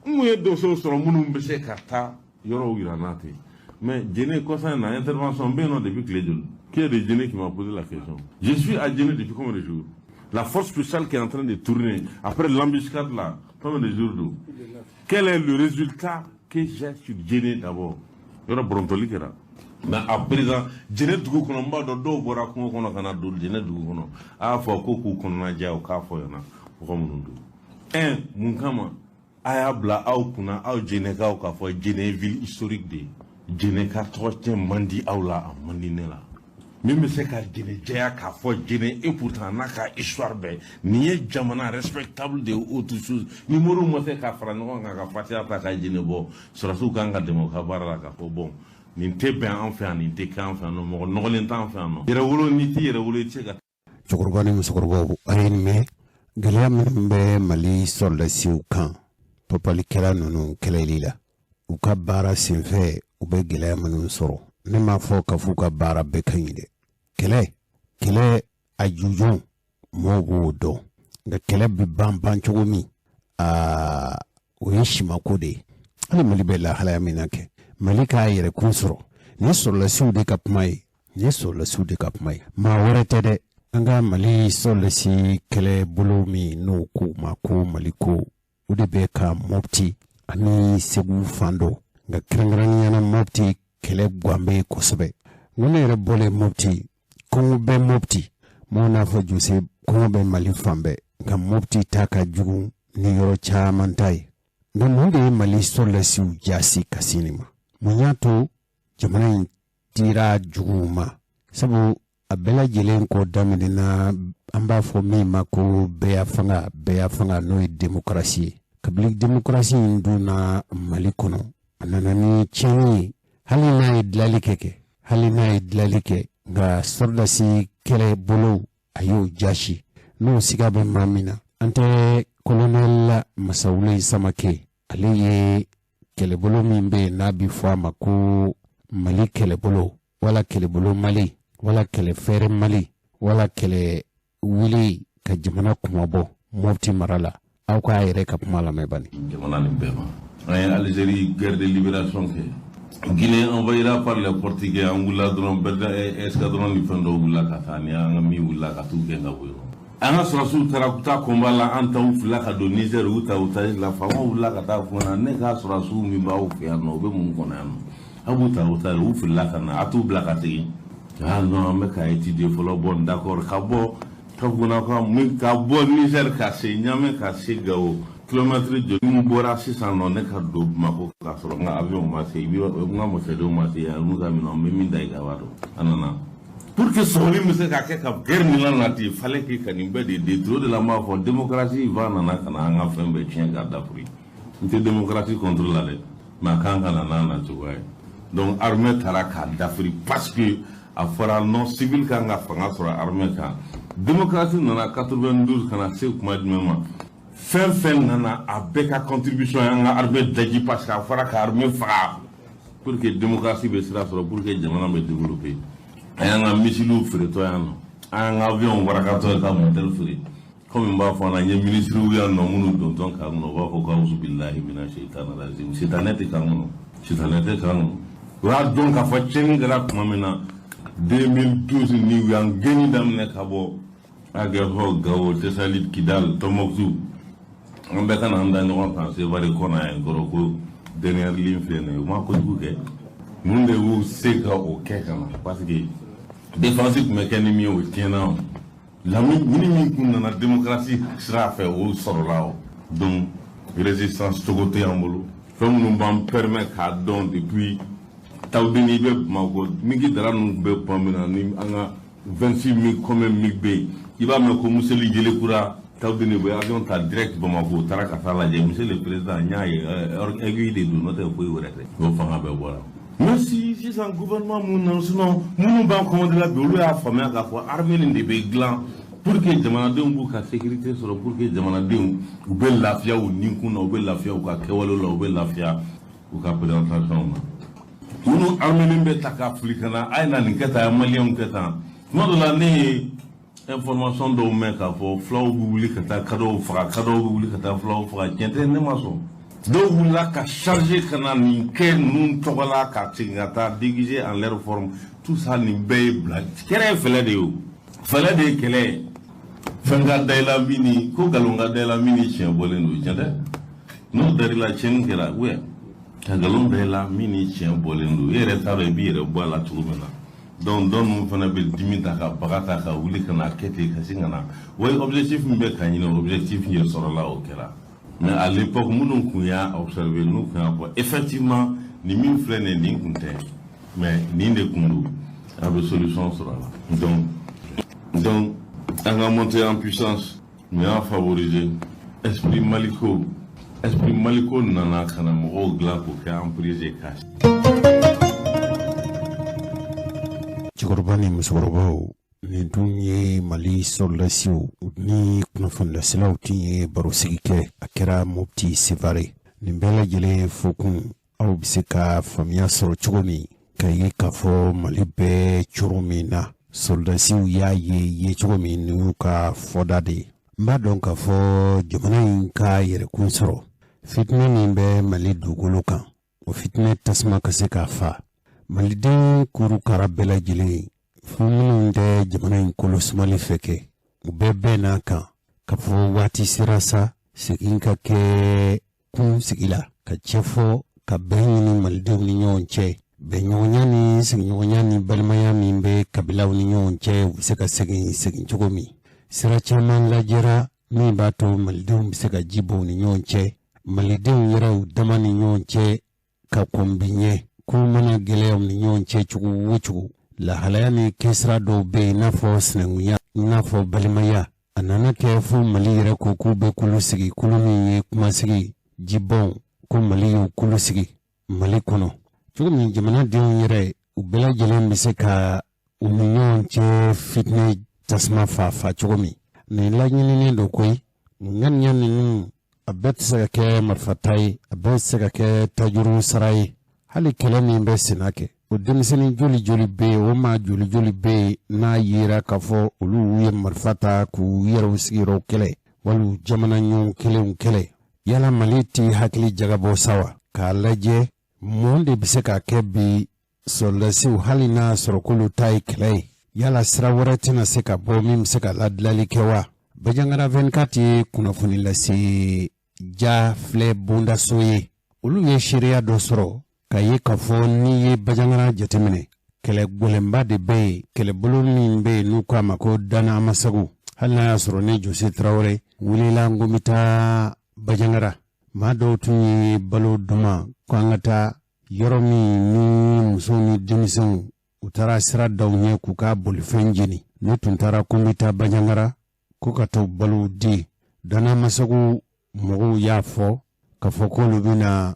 N kun ye dossier sɔrɔ minnu bɛ se ka taa yɔrɔw yira n'a ten. Mais Djenné, kɔsa in na, intervention bɛ yen nɔ depuis tile joli? Qui est de Djenné qui m'a posé la question? Je suis à Djenné depuis combien de jours? La force spéciale qui est en train de tourner après l'embuscade là, combien de jours d'où? Quel est le résultat que j'ai sur Djenné d'abord? Yɔrɔ bɔrɔntɔli kɛra. Mais à présent, Djenné dugu kɔnɔ, n b'a dɔn dɔw bɔra kungo kɔnɔ ka na don Djenné dugu kɔnɔ. A y'a fɔ ko k'u kɔnɔna jɛya, u k'a fɔ ɲɛna mɔgɔ minnu don. Un, mun kama a y'a bila aw kunna, aw Djennékaw, k'a fɔ Djenné ye ville historique de ye? Djenné ka tɔgɔ tiɲɛ man di aw la, a man di ne la. Min bɛ se ka Djenné jɛya k'a fɔ Djenné, et pourtant n'a ka histoire bɛɛ, nin ye jamana respectable de ye. Autre chose, ni moriw ma se ka fara ɲɔgɔn kan ka fatiya ta ka Djenné bɔ, sɔrɔdasiw kan ka dɛmɛ u ka baara la k'a fɔ bon, nin tɛ bɛn an fɛ yan, nin tɛ kɛ an fɛ yan nɔ, mɔgɔ nɔgɔlen t'an fɛ yan nɔ. Yɛrɛwolo, n'i t'i yɛrɛwolo, i tɛ se ka. Cɛkɔrɔba ni musokɔrɔbaw, a ye nin mɛn, gɛlɛya minnu bɛ Mali sɔrɔdasiw kan papalikɛla ninnu kɛlɛli la, u ka baara senfɛ, u bɛ gɛlɛya minnu sɔrɔ. Ne m'a fɔ ka f'u ka baara bɛɛ ka ɲi dɛ. Kɛlɛ, kɛlɛ a jujɔn, mɔgɔw b'o dɔn, nka kɛlɛ bɛ ban ban cogo min, aa, o ye simako de ye. Hali Mali bɛ lahalaya min na kɛ, Mali k'a yɛrɛ kun sɔrɔ, nin ye sɔrɔdasiw de ka kuma ye, nin ye sɔrɔdasiw de ka kuma ye, maa wɛrɛ tɛ dɛ. An ka Mali sɔrɔdasi kɛlɛbolo min n'o ko ma ko Mali ko, o de bɛ ka Mɔpti ani Segu fan dɔ, nka kɛrɛnkɛrɛnnenya la Mɔpti kɛlɛ gan bɛ kosɛbɛ. N ko ne yɛrɛ bɔlen Mɔpti, kɔngɔ bɛ Mɔpti, mɔgɔw n'a fɔ Jose, kɔngɔ bɛ Mali fan bɛɛ, nka Mɔpti ta ka jugu ni yɔrɔ caman ta ye. Nka mun de ye Mali sɔrɔdasiw jasi ka se nin ma? Mun y'a to jamana in dira juguw ma? Sabu a bɛɛ lajɛlen ko daminɛna, an b'a fɔ min ma ko bɛɛya fanga, bɛɛya fanga n'o ye demokarasi ye. Kabini demokarasi in donna Mali kɔnɔ, a nana ni tiɲɛni ye. Hali n'a ye dilali kɛ, hali n'a ye dilali kɛ, nka sɔrɔdasi kɛlɛbolo, a y'o jasi. N'o siga bɛ maa min na, an tɛ kolonɛli Masawule Samake, ale ye kɛlɛbolo min bɛ yen n'a bɛ fɔ a ma ko Mali kɛlɛbolo, wala kɛlɛbolo Mali, wala kɛlɛfɛɛrɛ Mali, wala kɛlɛ wuli ka jamana kumabɔ Mɔpti mara la. Aw k'a yɛrɛ ka kuma lamɛn bani. Jamana nin bɛɛ ma, an ye Algérie guerre de libération kɛ, Guinée envahira par les Portugais, an wulila dɔrɔn, bɛɛ escadron ni fɛn dɔw wulila ka taa, ni an ka min wulila ka t'u gɛn ka bɔ yen. An ka sɔrɔdasiw taara taa combat la, an taw filila ka don Niger, u ta otage la. Faamaw wulila ka taa fɔ na, ne ka sɔrɔdasiw min b'aw fɛ yan nɔ, u bɛ mun kɔnɔ yan nɔ? Aw b'u ta otage, u filila ka na, a t'u bila ka segin. Ah non, an bɛ ka étudier fɔlɔ. Bon, d'accord. Ka bɔ ka kunna ka min ka bɔ Niger ka se Ɲamɛ ka se Gawo, kilomɛtiri joli min bɔra sisan nɔ? Ne ka don Bamakɔ k'a sɔrɔ n ka avion ma se, n ka masakɛdenw ma se yan, n'u ka minɛn, n bɛ min da i kan b'a dɔn. A nana pour que sɔgɔli bɛ se ka kɛ ka guerre min la nati, fallait que ka nin bɛɛ de détruire. O de la n b'a fɔ démocratie va nana ka na an ka fɛn bɛɛ tiɲɛ k'a dafiri. N tɛ démocratie contre la dɛ, mais a kan ka na n'a na cogoya ye. Donc armée taara k'a dafiri parce que a fɔra non, civil kan ka fanga sɔrɔ armée kan. Démocratie nana 92 ka na se kuma jumɛn ma? Fɛn fɛn nana, a bɛɛ ka contribution y'an ka armée daji, parce que a fɔra ka armée faga pour que démocratie bɛ sira sɔrɔ, pour que jamana bɛ développer. A y'an ka missiles feeretɔ yan nɔ, an y'an ka avion warakatɔ ye ka moteur feere. Komi n b'a fɔ an na, n ye ministres yan nɔ minnu dontɔ kan kɔnɔ, u b'a fɔ ko awuzu bilahi mina seitani rajim. Sitanɛ tɛ kan kɔnɔ, sitanɛ tɛ kan kɔnɔ. U y'a dɔn k'a fɔ tiɲɛni kɛra tuma min na, 2012 ni u y'an gɛnni daminɛ ka bɔ Aguelhok, Gao, Tessalit, Kidal, Tombouctou, an bɛɛ ka na an da ɲɔgɔn kan Sevare kɔnɔ yan kɔrɔ ko dernière ligne filɛ nin ye. U ma kojugu kɛ. Mun de y'u se ka o kɛ ka na? Parce que défense tun bɛ kɛ ni min ye, o tiɲɛna. O lamini min kun nana démocratie sira fɛ, o sɔrɔla. O donc résistance cogo tɛ an bolo. Fɛn minnu b'an permet k'a dɔn depuis Tawudeni, i bɛ Bamakɔ, MiG dara ninnu tun bɛ tuma min na, ni an ka 26 MiG, combien MiG bɛ yen, i b'a mɛn ko Museli Jelekura Tawudeni bɛ avion ta direct Bamakɔ, u taara ka taa lajɛ. Monsieur le président, n y'a ye, aiguille de don, n'o tɛ foyi wɛrɛ tɛ. O fanga bɛɛ bɔra. Même si sisan gouvernement mun nana, sinon minnu b'an commandé la bi, olu y'a faamuya k'a fɔ armée nin de bɛ dilan pour que jamanadenw b'u ka sécurité sɔrɔ, pour que jamanadenw u bɛ lafiya u ninkun na, u bɛ lafiya u ka kɛwalew la, u bɛ lafiya u ka présentation na. Minnu armée bɛ ta ka fili ka na, a ye na nin kɛ tan, a ye maliyɛnw kɛ tan. Tuma dɔ la, ne ye information dɔw mɛn k'a fɔ fulaw bɛ wuli ka taa kadɔw faga, kadɔw bɛ wuli ka taa fulaw faga. Tiɲɛ tɛ, ne ma sɔn. Dɔw wulila ka charger ka na nin kɛ ninnu tɔgɔ la, ka segin ka taa déguiser en leur forme, tout ça. Nin bɛɛ ye bila kɛlɛ ye, fɛlɛ de ye. O fɛlɛ de ye kɛlɛ ye. Fɛn ka da i la min ni ko nkalon ka da i la min ni tiɲɛ bɔlen don, tiɲɛ tɛ. N'o dar'i la, tiɲɛni kɛra ou ka nkalon da i la min ni tiɲɛ bɔlen don, e yɛrɛ t'a dɔn i b'i yɛrɛ bɔ a la cogo min na. Donc dɔw ninnu fana bɛ dimi ta ka baga ta ka wuli ka na kɛ ten, ka sin ka na. O ye objectif min bɛ ka ɲini, objectif yɛrɛ sɔrɔla, o kɛra. Mais à l'époque, minnu kun y'a observé, n'u kun y'a fɔ effectivement nin min filɛ nin ye, nin kun tɛ, mais nin de kun don, a bɛ solution sɔrɔ a la. Donc an ka monter en puissance, mun y'a favoriser? Esprit maliko, esprit maliko nana ka na mɔgɔw dilan k'o kɛ emprise ka Cɛkɔrɔba ni musokɔrɔbaw, nin tun ye Mali sɔrɔdasiw ni kunnafonilaselaw tun ye barosigi kɛ. A kɛra Mopti, Sevare. Nin bɛɛ lajɛlen fokun, aw bɛ se ka faamuya sɔrɔ cogo min ka ye k'a fɔ Mali bɛ cogo min na, sɔrɔdasiw y'a ye ye cogo min, nin y'u ka fɔda de ye. N b'a dɔn k'a fɔ jamana in ka yɛrɛkun sɔrɔ, fitinɛ min bɛ Mali dugukolo kan, o fitinɛ tasuma ka se k'a fa maliden kurukara bɛɛ lajɛlen. Fo minnu tɛ jamana in kolo sumali fɛ kɛ, u bɛɛ bɛn n'a kan k'a fɔ waati sera sa, segin ka kɛ kun sigi la, ka cɛfɔ, ka bɛn ɲini malidenw ni ɲɔgɔn cɛ. Bɛnɲɔgɔnya ni sigiɲɔgɔnya ni balimaya min bɛ kabilaw ni ɲɔgɔn cɛ, u bɛ se ka segin segin cogo min. Sira caman lajɛra min b'a to malidenw bɛ se ka ji bɔ u ni ɲɔgɔn cɛ, malidenw yɛrɛw dama ni ɲɔgɔn cɛ, ka kɔn bi ɲɛ. Ko mana gɛlɛyaw ni ɲɔgɔn cɛ cogo o cogo, lahalaya ni kɛsira dɔw bɛ yen, i n'a fɔ sinankunya, i n'a fɔ balimaya. A nana kɛ fo Mali yɛrɛ ko k'u bɛ kulu sigi, kulu min ye kumasigi jibɔn, ko Mali y'o kulu sigi Mali kɔnɔ cogo min, jamanadenw yɛrɛ u bɛɛ lajɛlen bɛ se ka u ni ɲɔgɔn cɛ fitinɛ tasuma fa fa cogo min. Nin laɲininen don koyi. Ŋaniya ninnu, a bɛɛ tɛ se ka kɛ marifata ye, a bɛɛ tɛ se ka kɛ tajuru sara ye. Hali kɛlɛ min bɛ senna kɛ, o denmisɛnnin joli joli bɛ yen, o maa joli joli bɛ yen n'a yera k'a fɔ olu ye marifa ta k'u yɛrɛw sigiyɔrɔw kɛlɛ wali jamana ɲɔgɔn kelenw kɛlɛ? Yala Mali t'i hakili jagabɔ sa wa, k'a lajɛ mun de bɛ se ka kɛ bi sɔrɔdasiw, hali n'a sɔrɔ k'olu ta ye kɛlɛ ye, yala sira wɛrɛ tɛna se ka bɔ min bɛ se ka ladilali kɛ wa? Bajangara 24 ye kunnafoni lase ja filɛ bondaso ye. Olu ye seereya dɔ sɔrɔ ka ye k'a fɔ n'i ye Bajangara jateminɛ, kɛlɛ gɛlɛnba de bɛ yen, kɛlɛbolo min bɛ yen n'u k'a ma ko Dana Amasagu. Hali n'a y'a sɔrɔ ne Jose Tarawele wulila n ko n bɛ taa Bajangara, maa dɔw tun ye balo duman ko an ka taa yɔrɔ min ni musow ni denmisɛnw u taara sira daw ɲɛ k'u ka bolifɛn jeni. Ne tun taara ko n bɛ taa Bajangara ko ka taa balo di. Dana Amasagu mɔgɔw y'a fɔ k'a fɔ k'olu bɛna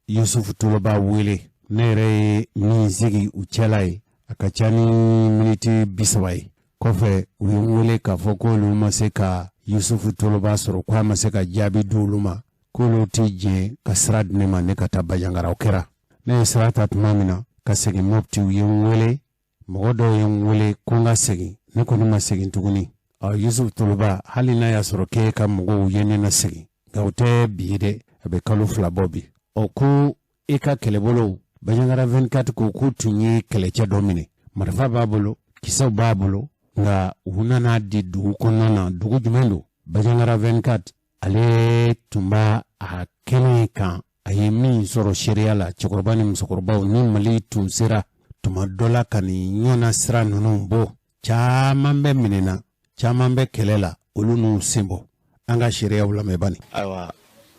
Yusufu Toloba wele. Ne yɛrɛ ye min sigi u cɛla ye, a ka ca ni miniti 30 ye. Kɔfɛ u ye n wele k'a fɔ k'olu ma se ka Yusufu Toloba sɔrɔ, k'a ma se ka jaabi di olu ma, k'olu tɛ jɛn ka sira di ne ma ne ka taa Bajangara. O kɛra, ne ye sira ta tuma min na ka segin Mopti, u ye n wele, mɔgɔ dɔw ye n wele ko n ka segin. Ne kɔni ma segin tuguni. Ɔ Yusufu Toloba, hali n'a y'a sɔrɔ k'e ka mɔgɔw ye ne na segin, nka o tɛ bi ye dɛ, a bɛ kalo 2 bɔ bi. Ɔ ko e ka kɛlɛbolo Bajangara 24 ko k'u tun ye kɛlɛcɛ dɔ minɛ, marifa b'a bolo, kisɛw b'a bolo. Nka u nana di dugu kɔnɔna na. Dugu jumɛn don? Bandiagara 24, ale tun b'a a kɛnɛ kan. A ye min sɔrɔ seereya la, cɛkɔrɔba ni musokɔrɔbaw, ni Mali tun sera tuma dɔ la ka nin ɲɔgɔnna sira ninnu bɔ, caman bɛ minɛna, caman bɛ kɛlɛ la, olu n'u sen bɔ. An ka seereyaw lamɛn bani. Ayiwa,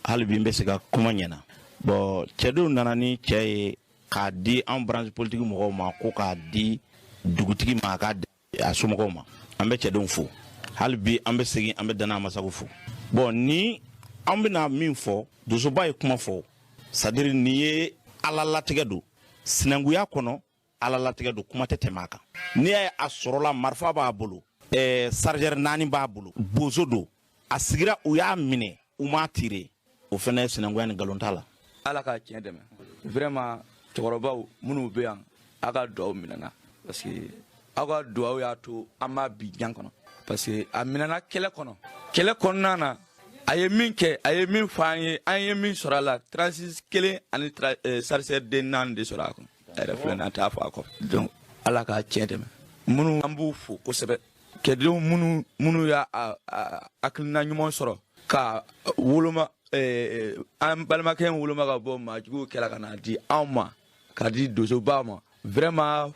hali bi n bɛ se ka kuma ɲɛna. Bɔn, cɛdenw nana ni cɛ ye k'a di an branche politique mɔgɔw ma, ko k'a di dugutigi ma, a k'a di a somɔgɔw ma. An bɛ cɛdenw fo hali bi. An bɛ segin, an bɛ Dana Amasago fo. Bɔn, ni an bɛna min fɔ, Dosoba ye kuma fɔ, c'est-à-dire nin ye Ala latigɛ don sinankunya kɔnɔ, Ala latigɛ don, kuma tɛ tɛmɛ a kan. N'i y'a ye a sɔrɔla, marifa b'a bolo, chargeur 4 b'a bolo, bozo don, a sigira, u y'a minɛ, u m'a tiré, o fana ye sinankunya ni nkalon t'a la. Ala ka tiɲɛ dɛmɛ. Vraiment, cɛkɔrɔbaw minnu bɛ yan, aw ka duwawu minɛna, parce que aw ka duwawu y'a to an m'a bi jan kɔnɔ, parce que a minɛna kɛlɛ kɔnɔ. Kɛlɛ kɔnɔna na, a ye min kɛ, a ye min fɔ an ye, an ye min sɔrɔ a la, 36 kelen ani chargeur den 4 de sɔrɔ a kɔnɔ. A yɛrɛ filɛ nin ye, a t'a fɔ a kɔfɛ. Donc Ala k'a tiɲɛ dɛmɛ. Minnu, an b'u fo kosɛbɛ, kɛdenw minnu y'a hakilina ɲuman sɔrɔ ka woloma an balimakɛ in woloma ka bɔ maajuguw kɛla ka n'a di anw ma, k'a di Dosoba ma. Vraiment,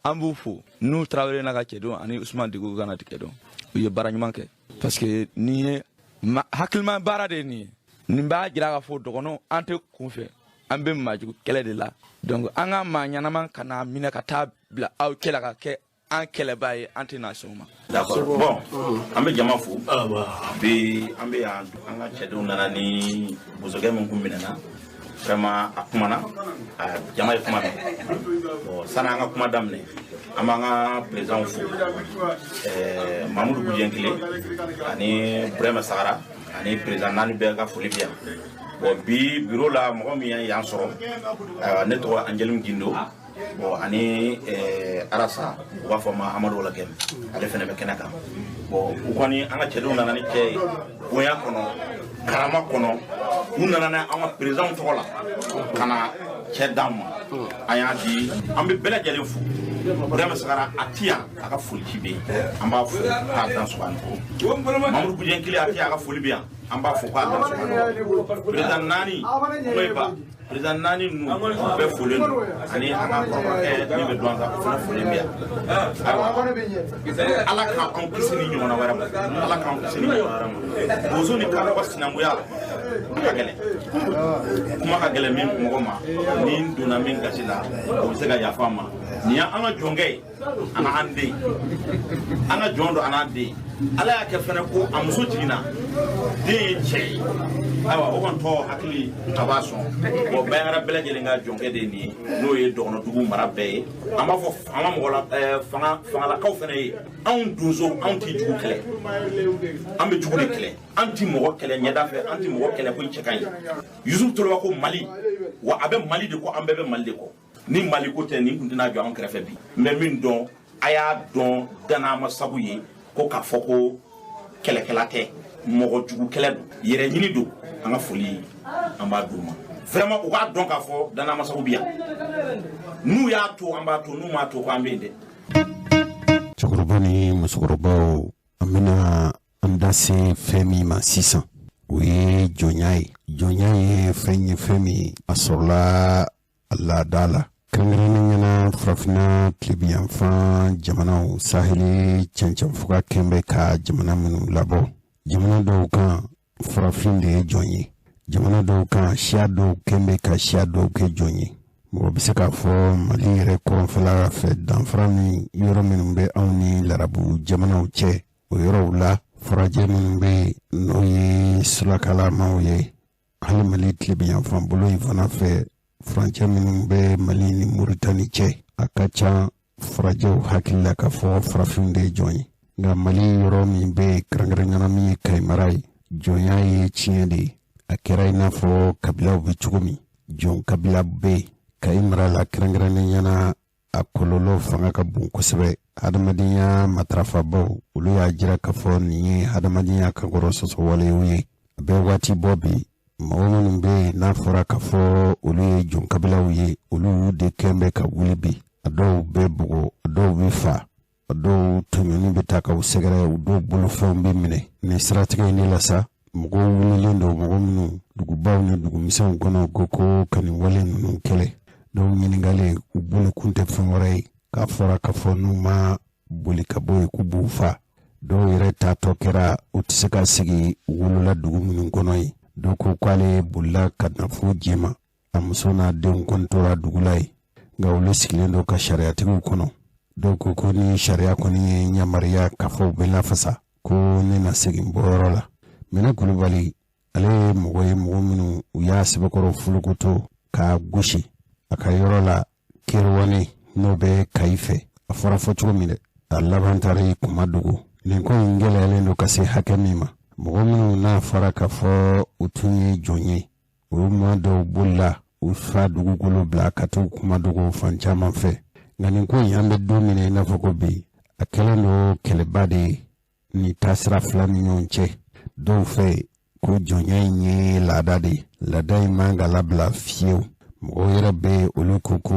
an b'u fo. N'u Tarawele n'a ka cɛdenw ani Usman Diko ka na cɛdenw, u ye baara ɲuman kɛ, parce que nin ye hakilima baara de ye. Nin ye, nin b'a jira k'a fɔ dɔgɔnɔw, an tɛ kunfɛ, an bɛ maajugu kɛlɛ de la. Donc an ka maa ɲɛnama ka n'a minɛ ka taa bila aw cɛla ka kɛ an kɛlɛbaa ye, an tɛna sɔn o ma. D'accord. Bon, an bɛ jama fo. Bi an bɛ yan, an ka cɛdenw nana ni bozokɛ min kun minɛna. Vraiment, a kumana, a jama ye kuma mɛn. Bon, sani an ka kuma daminɛ, an b'an ka président fo, Mamudu Bujɛnkile ani Burema Sagara ani président naani bɛɛ ka foli bɛ yan. Bon, bi bureau la, mɔgɔ min ye yan sɔrɔ, ayiwa, ne tɔgɔ Angelim Gindo. Bon, ani Arasa, u b'a fɔ ma Amadu Walakɛm, ale fɛnɛ bɛ kɛnɛ kan. Bon, u kɔni, an ka cɛdenw nana ni cɛ ye bonya kɔnɔ, karama kɔnɔ. U nana n'a an ka président tɔgɔ la ka na cɛ d'an ma, an y'a di. An bɛ bɛɛ lajɛlen fo. Burama Sagara, a ti yan, a ka foli ci bɛ yen, an b'a fo k'a dan sɔgɔ. Mamadu Bujɛnkile, a ti yan, a ka foli bɛ yan, an b'a fo k'a dan sɔgɔ. Président naani, n'o ye ba président naani ninnu bɛɛ folen don, ani an ka kɔrɔkɛ min bɛ dɔn kan, o fana folen bɛ yan. Ayiwa, Ala k'an kisi ni ɲɔgɔnna wɛrɛ ma, Ala k'an kisi ni ɲɔgɔnna wɛrɛ ma. Bozo ni kadɔ ka sinankunya ka gɛlɛn, kuma ka gɛlɛn min mɔgɔ ma, ni n donna min gasi la, o bɛ se ka yafa an ma. Nin y'an ka jɔnkɛ ye, a n'an den, an ka jɔn don, a n'an den. Ala y'a kɛ fɛnɛ ko a muso jiginna, den ye cɛ ye. Ayiwa, o kɔni tɔ hakili a b'a sɔn. Bɔn, Bandiagara bɛɛ lajɛlen ka jɔnkɛ de ye nin ye, n'o ye dɔgɔnɔdugu mara bɛɛ ye. An b'a fɔ an ka mɔgɔ la, fanga fangalakaw fɛnɛ ye, anw donso, anw t'i jugu kɛlɛ, an bɛ jugu de kɛlɛ. An ti mɔgɔ kɛlɛ ɲɛda fɛ, an ti mɔgɔ kɛlɛ ko i cɛ ka ɲi. Yusufu Toloba ko Mali, wa a bɛ Mali de kɔ, an bɛɛ bɛ Mali de kɔ. Ni Mali ko tɛ, nin kun tɛna jɔ an kɛrɛfɛ bi. N bɛ min dɔn, a y'a dɔn Dana Sago ye ko k'a fɔ ko kɛlɛkɛla tɛ, mɔgɔ jugu kɛlɛ don, yɛrɛ ɲini don. An ka foli, an b'a d'u ma. Vraiment, u k'a dɔn k'a fɔ Dana Sago bi yan. N'u y'a to, an b'a to, n'u m'a to, ko an bɛ yen dɛ. Cɛkɔrɔba ni musokɔrɔbaw, an bɛna an da se fɛn min ma sisan, o ye jɔnya ye. Jɔnya ye fɛn ye, fɛn min a sɔrɔla laada la, kɛrɛnkɛrɛnnenya na Farafinna tilebiyanfan jamanaw, saheli cɛncɛnfuga kɛn bɛ ka jamana minnu labɔ. Jamana dɔw kan, farafin de ye jɔn ye. Jamana dɔw kan, siya dɔw kɛn bɛ ka siya dɔw kɛ jɔn ye. Mɔgɔ bɛ se k'a fɔ Mali yɛrɛ kɔrɔnfɛla fɛ, danfara min yɔrɔ minnu bɛ anw ni larabu jamanaw cɛ, o yɔrɔw la, farajɛ minnu bɛ yen, n'o ye sulakalamaw ye. Hali Mali tilebiyanfan bolo in fana fɛ, furancɛ minnu bɛ Mali ni Moritani cɛ, a ka ca farajɛw hakili la k'a fɔ farafinw de ye jɔn ye. Nka Mali yɔrɔ min bɛ yen, kɛrɛnkɛrɛnnenya min ye Kayi mara ye, jɔnya ye tiɲɛ de ye. A kɛra i n'a fɔ kabilaw bɛ cogo min, jɔn kabila bɛ yen Kayi mara la kɛrɛnkɛrɛnnenya na. A kɔlɔlɔ fanga ka bon kosɛbɛ. Hadamadenya matarafabaw, olu y'a jira k'a fɔ nin ye hadamadenya kankɔrɔ sɔsɔwalew ye. A bɛ waati bɔ bi, mɔgɔ minnu bɛ yen n'a fɔra k'a fɔ olu ye jɔn kabilaw ye, olu de kɛn bɛ ka wuli bi. A dɔw bɛ bugɔ, a dɔw bɛ fa. Dɔw tɔɲɔni bɛ ta k'u sɛgɛrɛ, u dɔw bolofɛnw bɛ minɛ. Nin siratigɛ in de la sa, mɔgɔw wulilen don, mɔgɔ minnu dugubaw ni dugumisɛnw kɔnɔ ko ka nin wale ninnu kɛlɛ. Dɔw ɲininkalen, u bolo kun tɛ fɛn wɛrɛ ye k'a fɔra k'a fɔ n'u ma boli ka bɔ yen k'u b'u fa. Dɔw yɛrɛ taatɔ kɛra u tɛ se ka sigi u wolola dugu minnu kɔnɔ yen. Dɔw ko k'ale bolila ka na fo Jema, a muso n'a denw kɔni tora dugu la yen, nka olu sigilen don ka sariyatigiw kɔnɔ. Dɔw ko ko ni sariya kɔni ye yamaruya k'a fɔ u bɛ lafasa, ko ne na segin bɔyɔrɔ la. Minɛ Kulubali, ale ye mɔgɔ ye, mɔgɔ minnu u y'a sɛbɛkɔrɔ folokoto k'a gosi a ka yɔrɔ la Kerouané, n'o bɛ Kayi fɛ. A fɔra fɔ cogo min dɛ, a laban taara i kuma dogo. Nin ko in gɛlɛyalen don ka se hakɛ min ma, mɔgɔ minnu n'a fɔra k'a fɔ u tun ye jɔn ye, olu maa dɔw bolila u fa dugukolo bila ka t'u kuma dogo fan caman fɛ. Nka nin ko in, an bɛ don min na i n'a fɔ ko bi, a kɛlen don kɛlɛba de ye ni taasira fila ni ɲɔgɔn cɛ. Dɔw fɛ ko jɔnya in ye laada de ye, laada in man ka labila fiyewu. Mɔgɔw yɛrɛ bɛ olu ko ko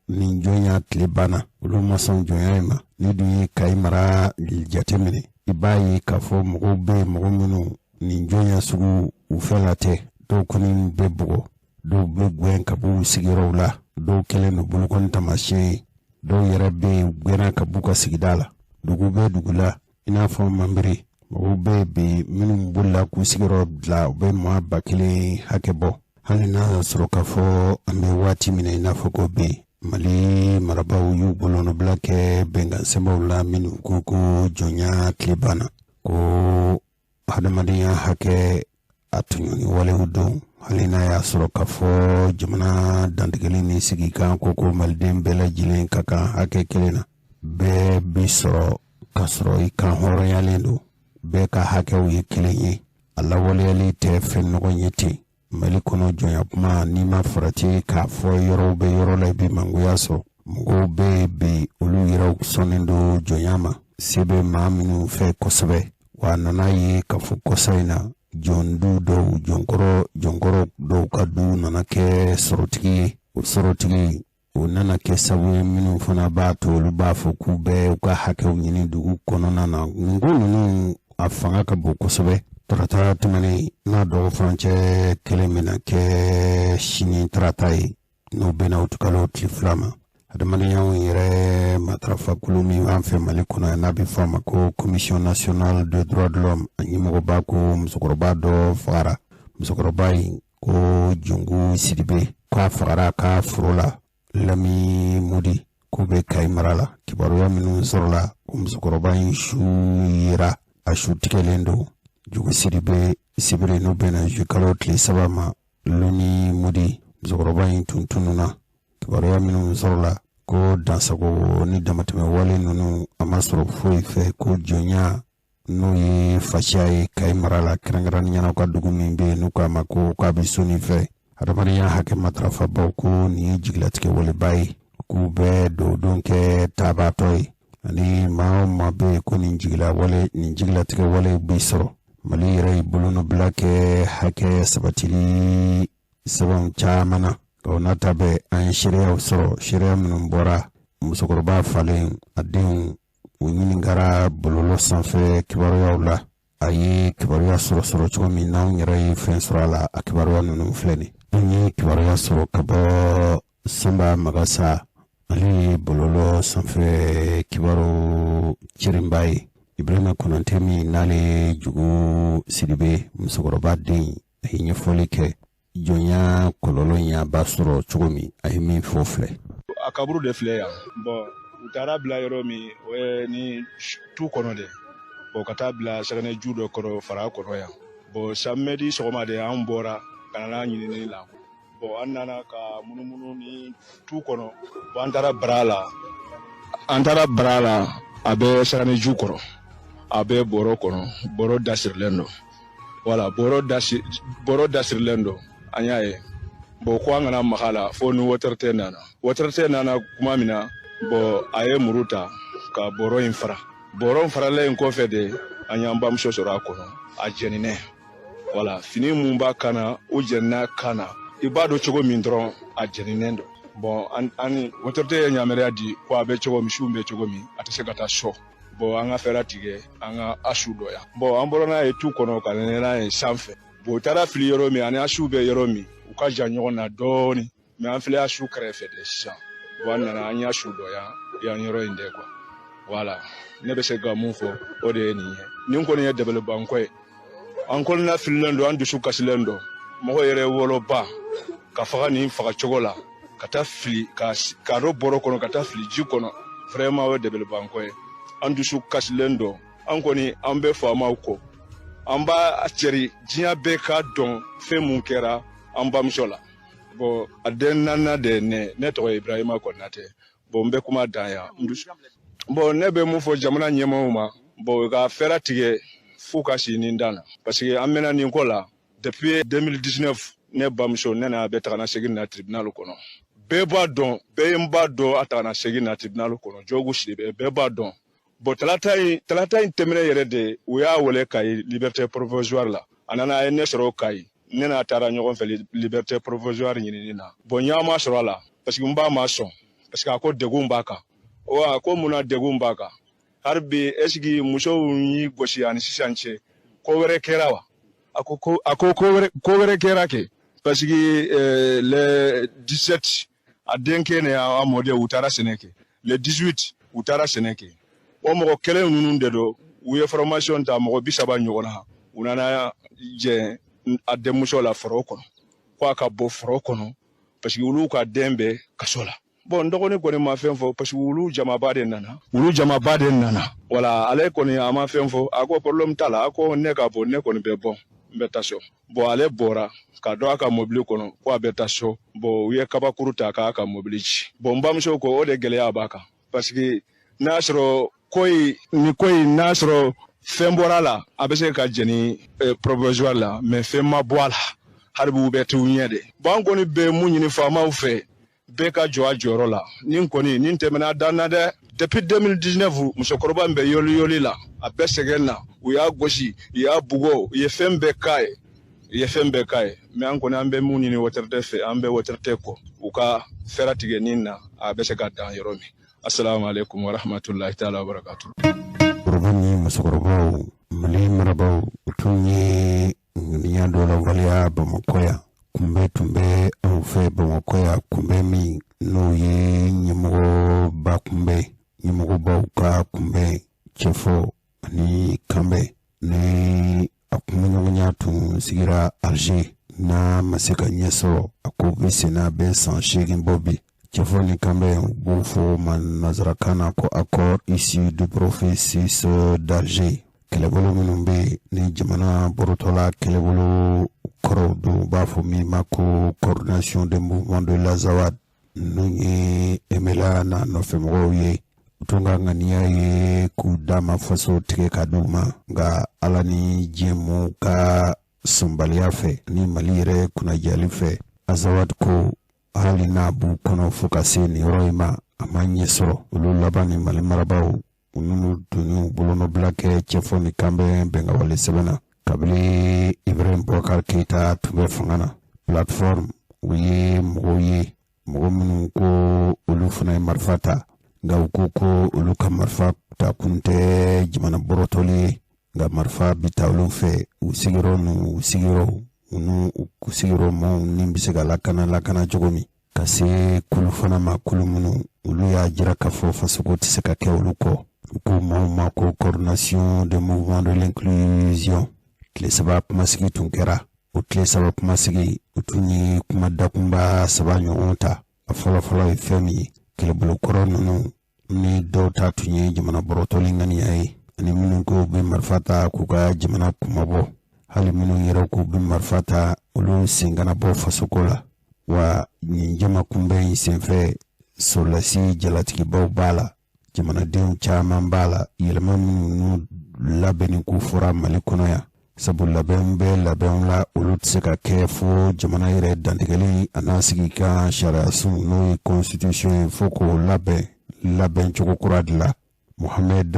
nin jɔnya tile banna, olu ma sɔn jɔnya in ma. Ni dun ye Kayi mara jateminɛ, i b'a ye k'a fɔ mɔgɔw bɛ yen, mɔgɔ minnu nin jɔnya sugu u fɛ la tɛ. Dɔw kɔni bɛ bugɔ, dɔw bɛ gɛn ka b'u sigiyɔrɔw la, dɔw kɛlen don bolokɔni taamasiyɛn ye, dɔw yɛrɛ bɛ yen, gɛnna ka b'u ka sigida la. Dugu bɛ dugu la, i n'a fɔ Manbiri, mɔgɔw bɛ bi minnu bolila k'u sigiyɔrɔ bila, u bɛ maa 1000 hakɛ bɔ. Hali n'a y'a sɔrɔ k'a fɔ an bɛ waati min na i n'a fɔ ko bi, Mali marabaaw y'u bolonɔbila kɛ bɛnkan sɛbɛnw la minnu ko ko jɔnya tile banna, ko hadamadenya hakɛ a tɔɲɔni walew don. Hali n'a y'a sɔrɔ k'a fɔ jamana dantigɛli ni sigikan ko maliden bɛɛ lajɛlen ka kan hakɛ kelen na, bɛɛ bi sɔrɔ k'a sɔrɔ i kan hɔrɔnyalen don, bɛɛ ka hakɛw ye kelen ye, a lawaleyali tɛ fɛn nɔgɔ ye ten. Mali kɔnɔ, jɔnya kuma, n'i ma farati k'a fɔ yɔrɔw bɛ yɔrɔ la, i bɛ mangoya sɔrɔ. Mɔgɔw bɛ yen bi, olu yɛrɛw sɔnnen don jɔnya ma, se bɛ maa minnu fɛ kosɛbɛ. Wa a nana ye k'a fɔ kɔsa in na, jɔn du dɔw, jɔnkɔrɔ dɔw ka du nana kɛ sɔrɔtigi ye. O sɔrɔtigi o nana kɛ sababu ye minnu fana b'a to olu b'a fɔ k'u bɛ u ka hakɛw ɲini dugu kɔnɔna na. Nin ko ninnu a fanga ka bon kosɛbɛ. Tarata tɛmɛnen n'a dɔgɔ furancɛ kelen bɛna kɛ sini tarata ye, n'o bɛnna utukalo tile 2 ma. Adamadenya yɛrɛ matarafakulu min b'an fɛ Mali kɔnɔ yan, n'a bɛ fɔ a ma ko Commission nationale de droit de l'homme, a ɲɛmɔgɔba ko musokɔrɔba dɔ fagara. Musokɔrɔba in ko Jungu Sidibe, k'a fagara a ka foro la Lami Mudi, k'o bɛ Kayi mara la. Kibaruya minnu sɔrɔla, ko musokɔrɔba in su yera, a su tigɛlen don. Jugu Sidibe, sibiri n'o bɛnna zuwɛn kalo tile 3 ma, Lami Mudi, musokɔrɔba in tun tununna. Kibaruya minnu sɔrɔla ko dansago ni damatɛmɛ wale ninnu, a ma sɔrɔ foyi fɛ ko jɔnya, n'o ye fasiya ye Kayi mara la, kɛrɛnkɛrɛnnenya la u ka dugu min bɛ yen n'u k'a ma ko k'a bɛ Soni fɛ. Adamadenya hakɛ matarafabaw ko nin ye jigilatigɛ waleba ye, k'u bɛ dɔwdon kɛ taabaatɔ ye, ani maa o maa bɛ yen ko nin jigila wale, nin jigilatigɛ wale bɛ sɔrɔ. Mali yɛrɛ ye bolonɔbila kɛ hakɛ sabatili sɛbɛnw caman na, o n'a ta bɛɛ, an ye seereyaw sɔrɔ, seereya minnu bɔra musokɔrɔba falen a denw, u ɲininkara bɔlɔlɔ sanfɛ kibaruyaw la. A ye kibaruya sɔrɔ cogo min n'anw yɛrɛ ye fɛn sɔrɔ a la, a kibaruya ninnu filɛ nin. An ye kibaruya sɔrɔ ka bɔ Sanba Magasa, ale ye bɔlɔlɔ sanfɛ kibaru cɛrinba ye. Ibrahima Konate min n'ale Jugu Sidibe musokɔrɔba den, a ye ɲɛfɔli kɛ jɔnya kɔlɔlɔ in a b'a sɔrɔ cogo min. A ye min fɔ filɛ. A kaburu de filɛ yan. Bon, u taara bila yɔrɔ min, o ye ni tu kɔnɔ de. Bon, ka taa bila sɛgɛnɛju dɔ kɔrɔ fara kɔnɔ yan. Bon, samedi sɔgɔma de an bɔra ka na ɲinini la. Bon, an nana ka munumunu ni tu kɔnɔ. Bon, an taara bara la, an taara bara la, a bɛ sɛgɛnɛju kɔrɔ, a bɛ bɔrɔ kɔnɔ, bɔrɔ dasirilen don. Wala bɔrɔ dasirilen don, an y'a ye. Bon, ko an kana maga la fo ni autorité nana. Autorité nana kuma min na, bon, a ye muru ta ka bɔrɔ in fara. Bɔrɔ faralen in kɔfɛ de, an y'an bamuso sɔrɔ a kɔnɔ, a jɛninɛ. Wala fini mun b'a kan na, o jɛnina kan na. I b'a dɔn cogo min dɔrɔn, a jɛninen don. Bon, an ni autorité ye yamaruya di ko a bɛ cogo min, su bɛ cogo min, a tɛ se ka taa so. Bon, an ka fɛɛrɛ tigɛ, an ka a su dɔ yan. Bon, an bɔra n'a ye tu kɔnɔ ka na n'a ye sanfɛ. Bon, u taara fili yɔrɔ min ani a su bɛ yɔrɔ min, u ka jan ɲɔgɔn na dɔɔni, mais an filɛ a su kɛrɛfɛ de sisan. Bon, an nana, an y'a su dɔ yan, yan yɔrɔ in de quoi. Voilà, ne bɛ se ka mun fɔ, o de ye nin ye. Nin kɔni ye dabalibanko ye. An kɔnɔna fililen don, an dusu kasilen don. Mɔgɔ yɛrɛ woloba ka faga nin faga cogo la, ka taa fili ka dɔ bɔrɔ kɔnɔ, ka taa fili ji kɔnɔ, vraiment o ye dabalibanko ye. An dusu kasilen don. An kɔni, an bɛ faamaw kɔ, an b'a cɛri diɲɛ bɛɛ k'a dɔn fɛn mun kɛra an bamuso la. Bon, a den naaninan de ye ne. Ne tɔgɔ ye Ibrahima Konate. Bon, n bɛ kuma dan yan. Bon, ne bɛ mun fɔ jamana ɲɛmaaw ma? Bon, u ka fɛɛrɛ tigɛ f'u ka si nin dan na, parce que an mɛnna nin ko la depuis 2019. Ne bamuso, ne n'a bɛ taga segin na tribunal kɔnɔ. Bɛɛ b'a dɔn, bɛɛ b'a dɔn, a tagana segin na tribunal kɔnɔ. Jogo Sidibe, bɛɛ b'a dɔn. Bon, talata in tɛmɛnen yɛrɛ de, u y'a wele Kayi liberté provisoire la. A nana, a ye ne sɔrɔ Kayi. Ne n'a taara ɲɔgɔn fɛ liberté provisoire ɲinini na. Bon, ɲa ma sɔrɔ a la, parce que n b'a ma sɔn, parce que a ko degun b'a kan. Wa ko munna degun b'a kan hali bi? Est ce que musow y'i gosi ani sisan cɛ, ko wɛrɛ kɛra wa? A ko ko wɛrɛ kɛra kɛ, parce que le 17, a denkɛ ni a mɔden, u taara sɛnɛ kɛ. Le 18, u taara sɛnɛ kɛ. O mɔgɔ kelen ninnu de don, u ye formation ta, mɔgɔ 30 ɲɔgɔn na. U nana jɛ a denmuso la foro kɔnɔ, ko a ka bɔ foro kɔnɔ, parce que olu ka den bɛ kaso la. Bon, n dɔgɔnin kɔni ma fɛn fɔ, parce que olu jamaba de nana, olu jamaba de nana. Wala ale kɔni, a ma fɛn fɔ. A ko problème t'a la, a ko ne ka bɔ, ne kɔni bɛ bɔ, n bɛ taa so. Bon, ale bɔra ka don a ka mobili kɔnɔ ko a bɛ taa so. Bon, u ye kabakuru ta k'a ka mobili ci. Bon, n bamuso ko o de gɛlɛya b'a kan, parce que n'a sɔrɔ ko in, ni ko in, n'a sɔrɔ fɛn bɔra la, a bɛ se ka jɛni provisoire la, mais fɛn ma bɔ a la hali bi, u bɛ t'u ɲɛ de. Bon, an kɔni bɛ mun ɲini faamaw fɛ? Bɛɛ ka jɔ a jɔyɔrɔ la. Nin kɔni, nin tɛmɛna dan na dɛ. Depuis 2019, musokɔrɔba in bɛ yɔli yɔli la, a bɛɛ sɛgɛn na. U y'a gosi, u y'a bugɔ, u ye fɛn bɛɛ k'a ye, u ye fɛn bɛɛ k'a ye. Mais an kɔni, an bɛ mun ɲini autorité fɛ? An bɛ autorité kɔ, u ka fɛɛrɛ tigɛ nin na, a bɛ se ka dan yɔrɔ min. Assalamu alaikum wa rahmatullahi taala wa barakatuh. Kɔrɔba ni musokɔrɔbaw, Mali marabaaw, u tun ye ŋaniya dɔ lawaleya Bamakɔ yan. Kunbɛn tun bɛ anw fɛ Bamakɔ yan, kunbɛn min n'o ye ɲɛmɔgɔba kunbɛn, ɲɛmɔgɔbaw ka kunbɛn, cɛfɔ ani kanbɛn ni a kumaɲɔgɔnya tun sigira Alger, n'a ma se ka ɲɛ sɔrɔ. A ko bɛ senna bɛ san 8 bɔ bi. Cɛfɔ ni kanbɛn, u b'o fɔ ma nanzarakan na ko accord issu du processus d'Alger. Kɛlɛbolo minnu bɛ yen ni jamana bɔrɔtɔla kɛlɛbolo kɔrɔw don, u b'a fɔ min ma ko Coordination des mouvements de l'Azawad, ninnu ye MNLA n'a nɔfɛmɔgɔw ye. U tun ka ŋaniya ye k'u d'a ma faso tigɛ ka d'u ma, nka Ala ni diɲɛ mɔɔw ka sɔnbaliya fɛ ni Mali yɛrɛ kunnajali fɛ, Azawad ko hali n'a b'u kɔnɔ fo ka se nin yɔrɔ in ma, a ma ɲɛ sɔrɔ. Olu laban ni Mali marabaaw, minnu tun y'u bolonɔbila kɛ cɛfɔ ni kanbɛn bɛnkawale sɛbɛn na kabini Ibrahim Boubacar Keita tun bɛ fanga na. Plateforme, u ye mɔgɔw ye, mɔgɔ minnu ko olu fana ye marifa ta, nka u ko ko olu ka marifa ta kun tɛ jamana bɔrɔtɔli ye, nka marifa bi ta olu fɛ u sigiyɔrɔ n'u sigiyɔrɔ u n'u sigiyɔrɔ maaw ni bɛ se ka lakana lakana cogo min. Ka se kulu fana ma, kulu minnu olu y'a jira k'a fɔ fasoko tɛ se ka kɛ olu kɔ, u ko maaw ma ko Coordination des mouvements de l'inclusion. Tile 3 kumasigi tun kɛra. O tile 3 kumasigi, u tun ye kuma dakunba saba ɲɔgɔn ta. A fɔlɔfɔlɔ ye fɛn min ye, kɛlɛbolokɔrɔ ninnu ni dɔw ta tun ye jamana bɔrɔtɔli ŋaniya ye, ani minnu ko bɛ marifa ta k'u ka jamana kumabɔ, hali minnu yɛrɛ k'u bɛ marifa ta, olu sen kana bɔ fasoko la. Wa nin jama kunbɛn in senfɛ, sɔrɔlasi jalatigibaw b'a la, jamanadenw caman b'a la. Yɛlɛma minnu labɛnni ko fɔra Mali kɔnɔ yan, sabu labɛnw bɛ labɛnw la, olu tɛ se ka kɛ fo jamana yɛrɛ dantigɛli a n'a sigi kan sariyasun, n'o ye constitution ye, fo k'o labɛn labɛn cogo kura de la. Mohamed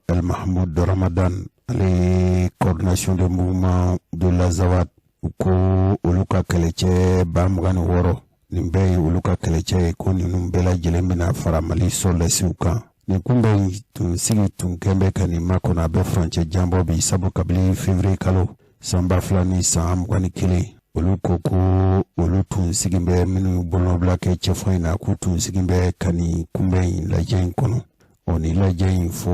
El Mahmoud Ramadan, ale ye Coordination des mouvements de l'Azawad, u ko olu ka kɛlɛcɛ 26,000 Nin bɛɛ ye olu ka kɛlɛcɛ ye, ko ninnu bɛɛ lajɛlen bɛna fara Mali sɔrɔdasiw kan. Nin kunbɛn in tun sigi tun kɛn bɛ ka nin makɔnɔ, a bɛ furancɛ jan bɔ bi, sabu kabini février kalo san 2021, olu ko ko olu tun sigi bɛ, minnu bolonɔbila kɛ cɛfɔ in na, k'u tun sigi bɛ ka nin kunbɛn in lajɛ in kɔnɔ. Ɔ nin lajɛ in, fo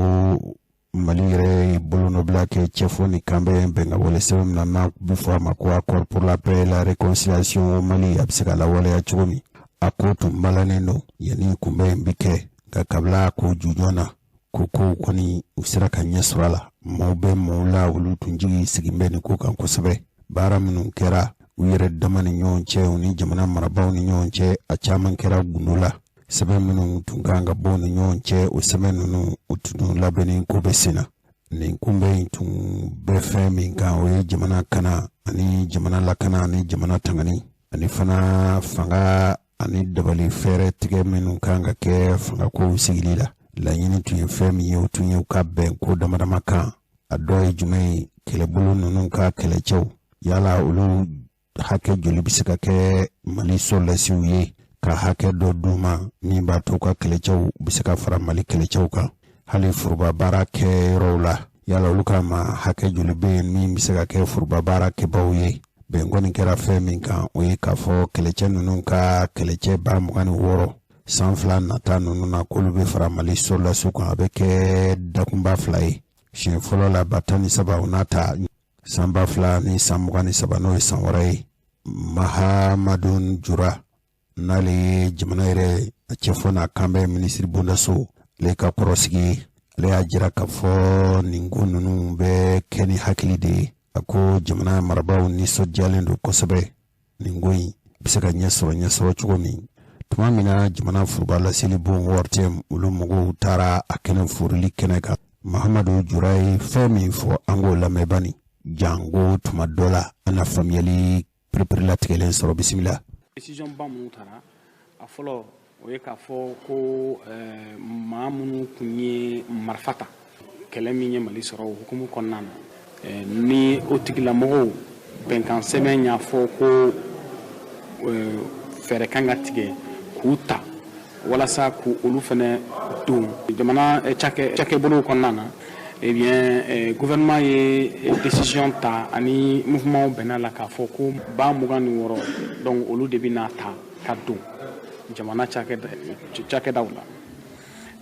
Mali yɛrɛ ye bolonɔbila kɛ cɛfɔ ni kanbɛn bɛnkan wale sɛbɛn min na, n'a bɛ fɔ a ma ko accord pour la paix et la réconciliation au Mali, a bɛ se ka lawaleya cogo min. A ko tun balannen don yanni kunbɛn in bɛ kɛ, nka kabila ko jujɔn na, ko kow kɔni u sera ka ɲɛ sɔrɔ a la. Maaw bɛ maaw la, olu tun jigi sigin bɛ nin ko kan kosɛbɛ. Baara minnu kɛra u yɛrɛ dama ni ɲɔgɔn cɛ, u ni jamana marabaaw ni ɲɔgɔn cɛ, a caman kɛra gundo la. Sɛbɛn minnu tun kan ka bɔ ni ɲɔgɔn cɛ, o sɛbɛn ninnu, u tun labɛnni ko bɛ sen na. Nin kunbɛn in tun bɛ fɛn min kan, o ye jamana kana ani jamana lakana ani jamana tangani, ani fana fanga ani dabali fɛɛrɛ tigɛ minnu kan ka kɛ fangakow sigili la. Laɲini tun ye fɛn min ye, o tun ye u ka bɛn ko dama dama kan. A dɔ ye jumɛn ye? Kɛlɛbolo ninnu ka kɛlɛcɛw, yala olu hakɛ joli bɛ se ka kɛ Mali sɔrɔdasiw ye, ka hakɛ dɔ d'u ma min b'a to ka kɛlɛcɛw bɛ se ka fara Mali kɛlɛcɛw kan? Hali foroba baara kɛ yɔrɔw la, yala olu ka ma hakɛ joli bɛ yen min bɛ se ka kɛ foroba baara kɛbaw ye? Bɛn kɔni kɛra fɛn min kan, o ye k'a fɔ kɛlɛcɛ ninnu ka kɛlɛcɛ 26,000, san 2 nata ninnu na, k'olu bɛ fara Mali sɔrɔdasiw kan. A bɛ kɛ dakunba 2 ye. Siɲɛ fɔlɔ la, 13,000, o n'a ta san 2023, n'o ye san wɛrɛ ye. Mahamadu Jura, n'ale ye jamana yɛrɛ a cɛfɔ n'a kanbɛn minisiri bondaso, ale ka kɔrɔsigi ye, ale y'a jira k'a fɔ nin ko ninnu bɛ kɛ ni hakili de ye. A ko jamana marabaaw nisɔndiyalen don kosɛbɛ, nin ko in bɛ se ka ɲɛsɔrɔ cogo min. Tuma min na jamana foroba laseli bon ORTM, olu mɔgɔw taara a kɛnɛ forili kɛnɛ kan, Mahamadu Jura ye fɛn min fɔ, an k'o lamɛn bani, jango tuma dɔ la an na faamuyali pereperelatigɛlen sɔrɔ. Bisimila. Décision ba minnu taara, a fɔlɔ, o ye k'a fɔ ko maa minnu tun ye marifa ta kɛlɛ min ye Mali sɔrɔ, o hukumu kɔnɔna na, ni o tigilamɔgɔw bɛnkan sɛbɛn y'a fɔ ko fɛɛrɛ kan ka tigɛ k'u ta walasa k'u olu fana don jamana cakɛbolow kɔnɔna na, eh bien, gouvernement ye décision ta ani mouvement bɛnna la k'a fɔ ko 26,000, donc olu de bɛna ta ka don jamana cakɛdaw la.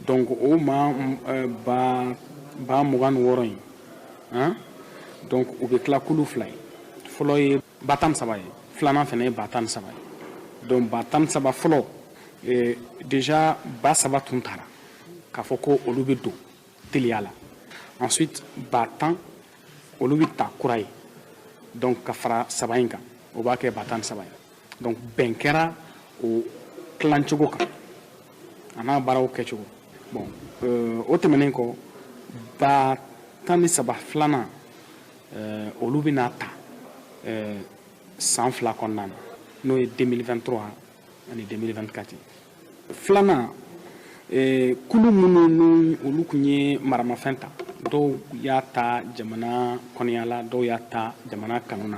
Donc o maa 26,000 in, hein, donc u bɛ tila kulu 2 ye. Fɔlɔ ye 13,000 ye, filanan fana ye 13,000 ye. Donc 13,000 fɔlɔ, déjà 3,000 tun taara k'a fɔ ko olu bɛ don teliya la. Ensuite 10,000, olu bɛ ta kura ye, donc ka fara 3 in kan, o b'a kɛ 13,000 ye. Donc bɛn kɛra o tilancogo kan a n'a baaraw kɛcogo. Bon, o tɛmɛnen kɔ, 13,000 filanan, olu bɛna ta san 2 kɔnɔna na, n'o ye 2023 ani 2024 ye. Filanan, kulu minnu ni olu tun ye maramafɛn ta, dɔw y'a ta jamana kɔnɔya la, dɔw y'a ta jamana kanu na,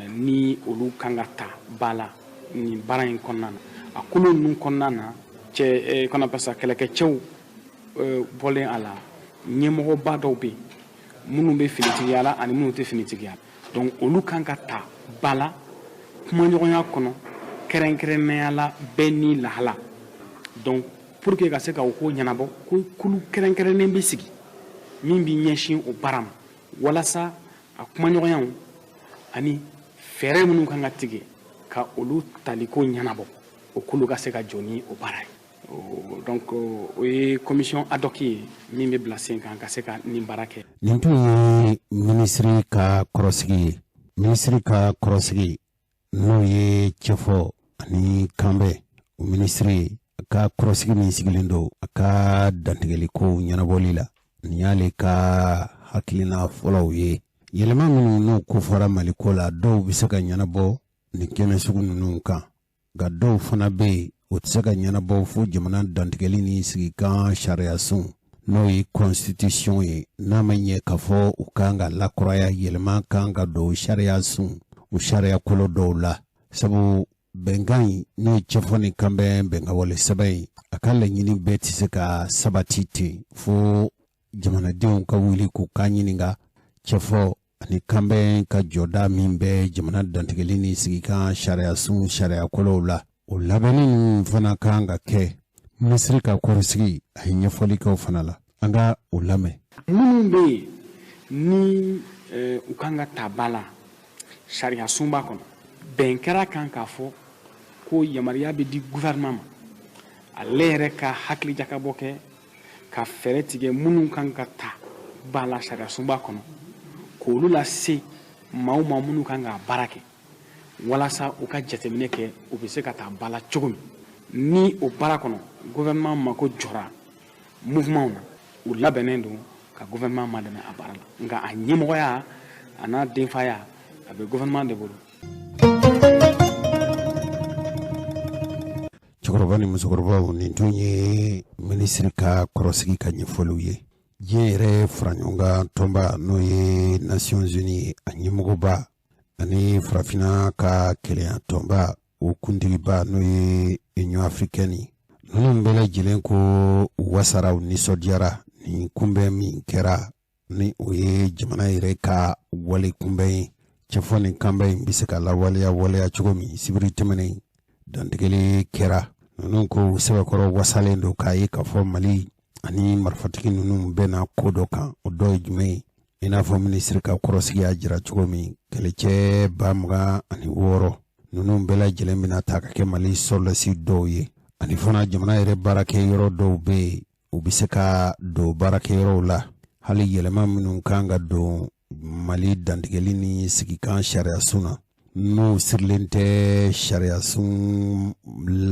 ni olu kan ka ta ba la nin baara in kɔnɔna na. A kulu ninnu kɔnɔna na, cɛ qu'on appelle ça kɛlɛkɛcɛw bɔlen a la, ɲɛmɔgɔba dɔw bɛ yen minnu bɛ finitigiya la ani minnu tɛ finitigiya la. Donc olu kan ka ta ba la kumaɲɔgɔnya kɔnɔ, kɛrɛnkɛrɛnnenya la bɛɛ ni lahala. Donc pour que ka se ka o ko ɲɛnabɔ, ko kulu kɛrɛnkɛrɛnnen bɛ sigi min bɛ ɲɛsin o baara ma, walasa a kumaɲɔgɔnyaw ani fɛɛrɛ minnu kan ka tigɛ ka olu taliko ɲɛnabɔ, o kulu ka se ka jɔ ni o baara ye. Donc o ye commission ad hoc ye min bɛ bila sen kan ka se ka nin baara kɛ. Nin tun ye minisiri ka kɔrɔsigi ye. Minisiri ka kɔrɔsigi, n'o ye cɛfɔ ani kanbɛn o minisiri ka kɔrɔsigi min sigilen don a ka dantigɛliko ɲɛnabɔli la, nin y'ale ka hakilina fɔlɔw ye. Yɛlɛma minnu n'o kofɔra Maliko la, dɔw bɛ se ka ɲɛnabɔ nin kɛnɛ sugu ninnu kan, nka dɔw fana bɛ yen, o tɛ se ka ɲɛnabɔ fo jamana dantigɛli ni sigikan sariyasun, n'o ye constitution ye. N'a ma ɲɛ k'a fɔ u kan ka lakuraya, yɛlɛma kan ka don sariyasun, o sariya kolo dɔw la, sabu Bɛnkan in, n'o ye cɛfɔ ni kanbɛn bɛnkanwale sɛbɛn ye, a ka laɲini bɛɛ tɛ se ka sabati ten fo jamanadenw ka wuli k'u kan ɲininka cɛfɔ ani kanbɛn ka jɔda min bɛ jamana dantigɛli ni sigikan sariyasun sariyakolow la. O labɛnni ninnu fana kan ka kɛ. Minisiri ka kɔrɔsigi, a ye ɲɛfɔli kɛ o fana la. An ka o lamɛn. Minnu bɛ yen ni u kan ka ta ba la sariya sunba kɔnɔ, bɛn kɛra kan k'a fɔ ko yamaruya bɛ di gouvernement ma, ale yɛrɛ ka hakilijakabɔ kɛ ka fɛɛrɛ tigɛ minnu kan ka ta ba la sariya sunba kɔnɔ, k'olu lase maaw ma minnu kan k'a baara kɛ, walasa u ka jateminɛ kɛ u bɛ se ka taa ba la cogo min. Ni o baara kɔnɔ gouvernement mako jɔra mouvement na, u labɛnnen don ka gouvernement madɛmɛ a baara la, nka a ɲɛmɔgɔya a n'a denfaya a bɛ gouvernement de bolo. Cɛkɔrɔba ni musokɔrɔbaw, nin tun ye minisiri ka kɔrɔsigi ka ɲɛfɔliw ye. Diɲɛ yɛrɛ faraɲɔgɔnkan tɔnba, n'o ye Nations Unies, a ɲɛmɔgɔba, ani farafinna ka kelenya tɔnba, o kuntigiba, n'o ye Union africaine, ninnu bɛɛ lajɛlen ko u wasara, u nisɔndiyara nin kunbɛn min kɛra, ni o ye jamana yɛrɛ ka wale kunbɛn ye. Cɛfɔ ni kanbɛn in bɛ se ka lawaleya waleya cogo min, sibiri tɛmɛnen dantigɛli kɛra. Ninnu ko sɛbɛkɔrɔ wasalen don k'a ye k'a fɔ Mali ani marifatigi ninnu bɛnna ko dɔ kan. O dɔ ye jumɛn ye? I n'a fɔ minisiri ka kɔrɔsigi y'a jira cogo min, kɛlɛcɛ 260 ninnu bɛɛ lajɛlen bɛna ta ka kɛ Mali sɔrɔdasi dɔw ye. Ani fana, jamana yɛrɛ baarakɛ yɔrɔ dɔw bɛ yen, u bɛ se ka don baarakɛyɔrɔw la. Hali yɛlɛma minnu kan ka don Mali dantigɛli ni sigikan sariyasun na, n'o sirilen tɛ sariyasun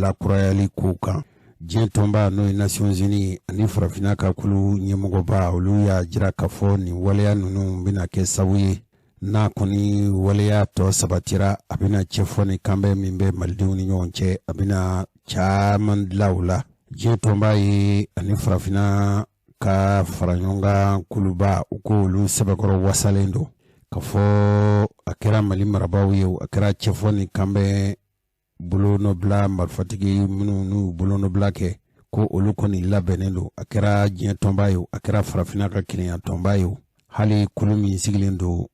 lakurayali kow kan, diɲɛ tɔnba, n'o ye Nations Unies, ani farafinna ka kulu ɲɛmɔgɔba, olu y'a jira k'a fɔ nin waleya ninnu bɛna kɛ sababu ye, n'a kɔni waleya tɔ sabatira, a bɛna cɛfɔ ni kanbɛn min bɛ malidenw ni ɲɔgɔn cɛ, a bɛna caman dilan o la. Diɲɛ tɔnba ye ani farafinna ka fara ɲɔgɔn kan kuluba, u ko olu sɛbɛkɔrɔ wasalen don ka fɔ a kɛra Mali marabaaw ye, a kɛra cɛfɔ ni kanbɛn bolonɔbila marifatigi minnu n'u bolonɔbila kɛ, ko olu kɔni labɛnnen don. A kɛra diɲɛ tɔnba ye, a kɛra farafinna ka kelenya tɔnba ye, hali kulu min sigilen don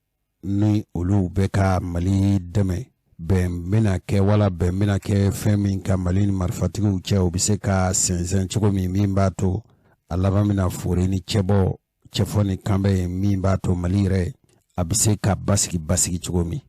ni olu bɛ ka Mali dɛmɛ, bɛn bɛna kɛ wala bɛn bɛna kɛ fɛn min ka Mali ni marifatigiw cɛ, o bɛ se ka sɛnsɛn cogo min, min b'a to a laban bɛna fori ni cɛbɔ cɛfɔ ni kanbɛn ye, min b'a to Mali yɛrɛ a bɛ se ka basigi basigi cogo min.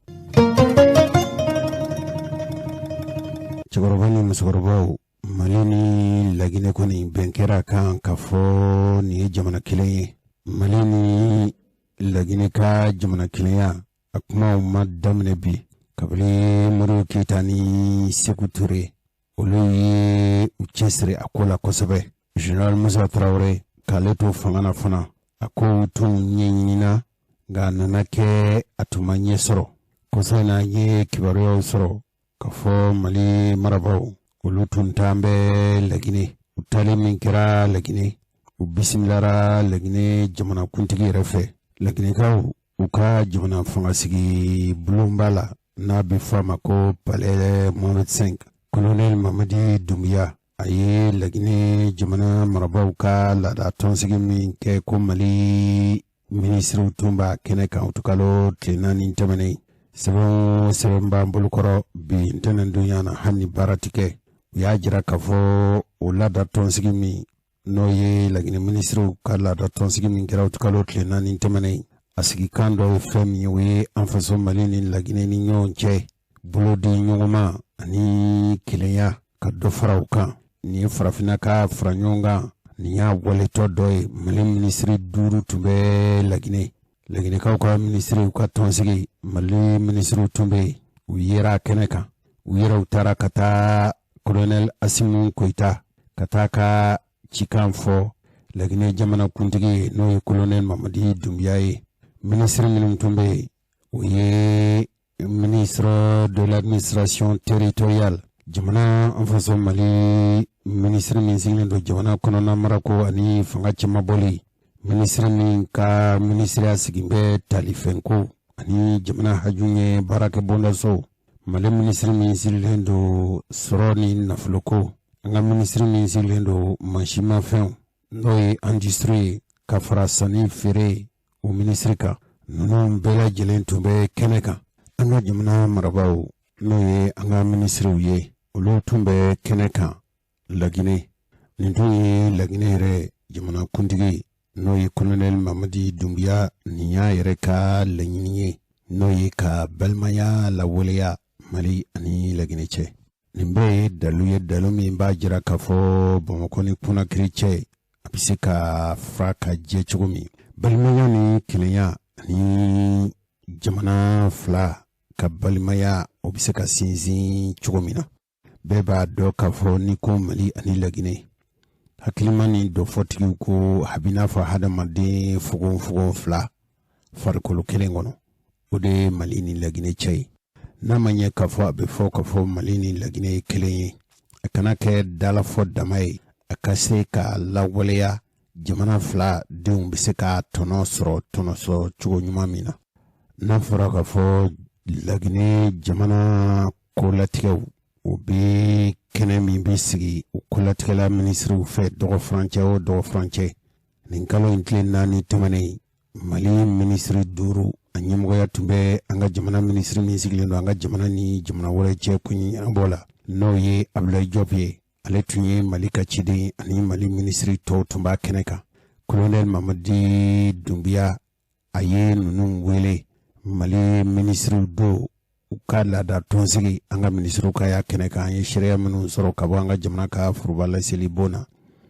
Cɛkɔrɔba ni musokɔrɔbaw, Mali ni Laginɛ kɔni bɛn kɛra kan ka fɔ nin ye jamana kelen ye. Mali ni Laginɛ ka jamana kelenya, a kumaw ma daminɛ bi. Kabini Modibo Keyita ni Seku Ture, olu ye u cɛsiri a ko la kosɛbɛ. Général Musa Tarawele k'ale to fanga na fana, a kow tun ɲɛɲinina, nka a nana kɛ a tun ma ɲɛ sɔrɔ. Kɔsa in na, an ye kibaruyaw sɔrɔ k'a fɔ Mali marabaaw, olu tun t'an bɛ Laginɛ. U taalen min kɛra Laginɛ, u bisimilara Laginɛ jamanakuntigi yɛrɛ fɛ, Laginɛkaw u ka jamana fangasigi bulonba la, n'a bɛ fɔ a ma ko Palais Mohamed V. Colonel Mamadi Doumbouya, a ye Laginɛ jamana marabaaw ka laada tɔnsigi min kɛ, ko Mali minisiriw tun b'a kɛnɛ kan utukalo tile 4 tɛmɛnen. Sɛbɛn o sɛbɛn b'an bolokɔrɔ bi ntɛnɛndonya na, hali ni baara ti kɛ, u y'a jira k'a fɔ o laada tɔnsigi min, n'o ye Laginɛ minisiriw ka laada tɔnsigi min kɛra utukalo tile 4 tɛmɛnen, a sigikan dɔ ye fɛn min ye, o ye an faso Mali ni Laginɛ ni ɲɔgɔn cɛ bolodi ɲɔgɔnma ani kelenya ka dɔ fara u kan. Nin ye farafinna ka fara ɲɔgɔn kan, nin y'a waletɔ dɔ ye. Mali minisiri 5 tun bɛ Laginɛ, Laginɛkaw ka minisiriw ka tɔnsigi, Mali minisiriw tun bɛ yen, u yera a kɛnɛ kan. U yɛrɛw taara ka taa Colonel Assimi Goïta ka taa ka cikan fɔ Laginɛ jamana kuntigi ye, n'o ye Colonel Mamadi Doumbouya ye. Minisiri minnu tun bɛ yen, o ye ministre de l'administration territoriale, jamana an faso Mali minisiri min sigilen don jamana kɔnɔna marako ani fanga cɛmabɔli, minisiri min ka minisiriya sigin bɛ talifɛnko ani jamana haju ye baarakɛ bondaso, Mali minisiri min sirilen don sɔrɔ ni nafoloko, an ka minisiri min sirilen don mansinmafɛnw, n'o ye industrie ye, ka fara sanni feere o minisiri kan, ninnu bɛɛ lajɛlen tun bɛ kɛnɛ kan. An ka jamana marabaaw, n'o ye an ka minisiriw ye, olu tun bɛ kɛnɛ kan Laginɛ. Nin tun ye Laginɛ yɛrɛ jamanakuntigi, n'o ye Colonel Mamadi Doumbouya, nin y'a yɛrɛ ka laɲini ye, n'o ye ka balimaya lawaleya Mali ani Laginɛ cɛ. Nin bɛɛ ye dalu ye, dalu min b'a jira k'a fɔ Bamakɔ ni Conakry cɛ, a bɛ se ka fara ka jɛ cogo min, balimaya ni kelenya ani jamana fila ka balimaya, o bɛ se ka sinsin cogo min na. Bɛɛ b'a dɔn k'a fɔ ni ko Mali ani Laginɛ, hakilima ni dɔfɔtigiw ko a b'i n'a fɔ hadamaden fogonfogon fila farikolo kelen kɔnɔ, o de ye Mali ni Laginɛ cɛ ye. N'a ma ɲɛ k'a fɔ a bɛ fɔ k'a fɔ Mali ni Laginɛ ye kelen ye, a kana kɛ dalafɔ dama ye, a ka se ka lawaleya, jamana fila denw bɛ se ka tɔnɔ sɔrɔ, tɔnɔ sɔrɔ cogo ɲuman min na. N'a fɔra k'a fɔ Laginɛ jamana kolatigɛw, o bɛ kɛnɛ min bɛ sigi o kolatigɛla minisiriw fɛ dɔgɔ furancɛ o dɔgɔ furancɛ, nin kalo in tile 4 tɛmɛnen, Mali minisiri 5, a ɲɛmɔgɔya tun bɛ an ka jamana minisiri min sigilen don an ka jamana ni jamana wɛrɛ cɛ ko ɲɛnabɔ la, n'o ye Abdoulaye Diop ye, ale tun ye Mali ka ciden, ani Mali minisiri tɔw tun b'a kɛnɛ kan. Colonel Mamadi Doumbouya, a ye ninnu wele, Mali minisiriw don, u ka laada tɔnsigi, an ka minisiriw ka y'a kɛnɛ kan. An ye seereya minnu sɔrɔ ka bɔ an ka jamana ka foroba laseli bon na,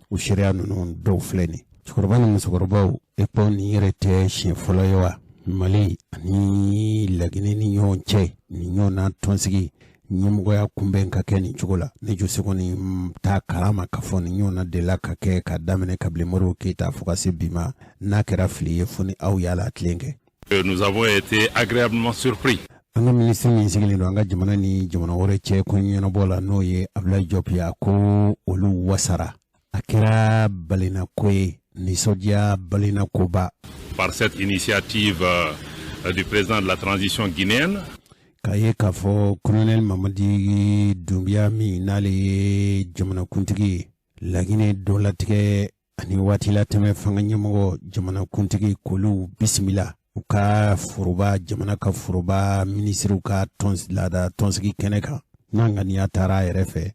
o seereya ninnu dɔw filɛ nin. Cɛkɔrɔba ni musokɔrɔbaw, e ko nin yɛrɛ tɛ siɲɛ fɔlɔ ye wa, Mali ani Laginɛ ni ɲɔgɔn cɛ, nin ɲɔgɔn na tɔnsigi ɲɛmɔgɔya kunbɛn ka kɛ nin cogo la? Ne jose kɔni t'a kalama k'a fɔ nin ɲɔgɔn na delila ka kɛ ka daminɛ kabini Modibo Keyita fo ka se bi ma. N'a kɛra fili ye, fo ni aw y'a la tilen kɛ. Nous avons été agréablement surpris. An ka minisiri min sigilen don an ka jamana ni jamana wɛrɛ cɛ ko ɲɛnabɔ la, n'o ye Abdoulaye Diop ye, a ko olu wasara, a kɛra balenako ye, nisɔndiya balenakoba. Par cette initiative du président de la transition guinéenne. K'a ye k'a fɔ colonel Mamadi Doumbouya min n'ale ye jamanakuntigi ye Laginɛ dɔlatigɛ ani waati latɛmɛ fanga ɲɛmɔgɔ, jamanakuntigi, k'olu bisimila u ka foroba jamana ka foroba minisiriw ka tɔn laada tɔnsigi kɛnɛ kan, n'a ŋaniya taara a yɛrɛ fɛ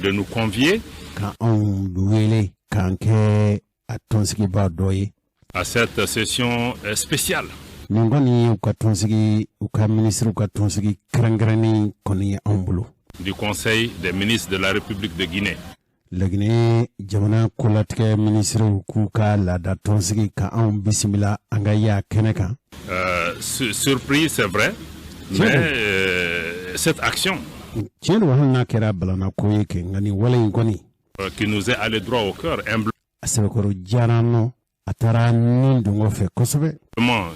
de nous convier ka anw wele k'an kɛ a tɔnsigiba dɔ ye à cette session spéciale. Nin kɔni ye u ka tɔnsigi, u ka minisiriw ka tɔnsigi kɛrɛnkɛrɛnnen kɔni ye anw bolo. Du Conseil des ministres de la République de Guinée. Laginɛ jamana kolatigɛ minisiriw k'u ka laada tɔnsigi, ka anw bisimila an ka y'a kɛnɛ kan. Surpris, c'est vrai, mais cette action Tiɲɛ don, hali n'a kɛra balanako ye kɛ, nka nin wale in kɔni qui nous est allée droit au cœur, humblement, a sɛbɛkɔrɔ diyara an nɔ, a taara ni dongɔ fɛ kosɛbɛ.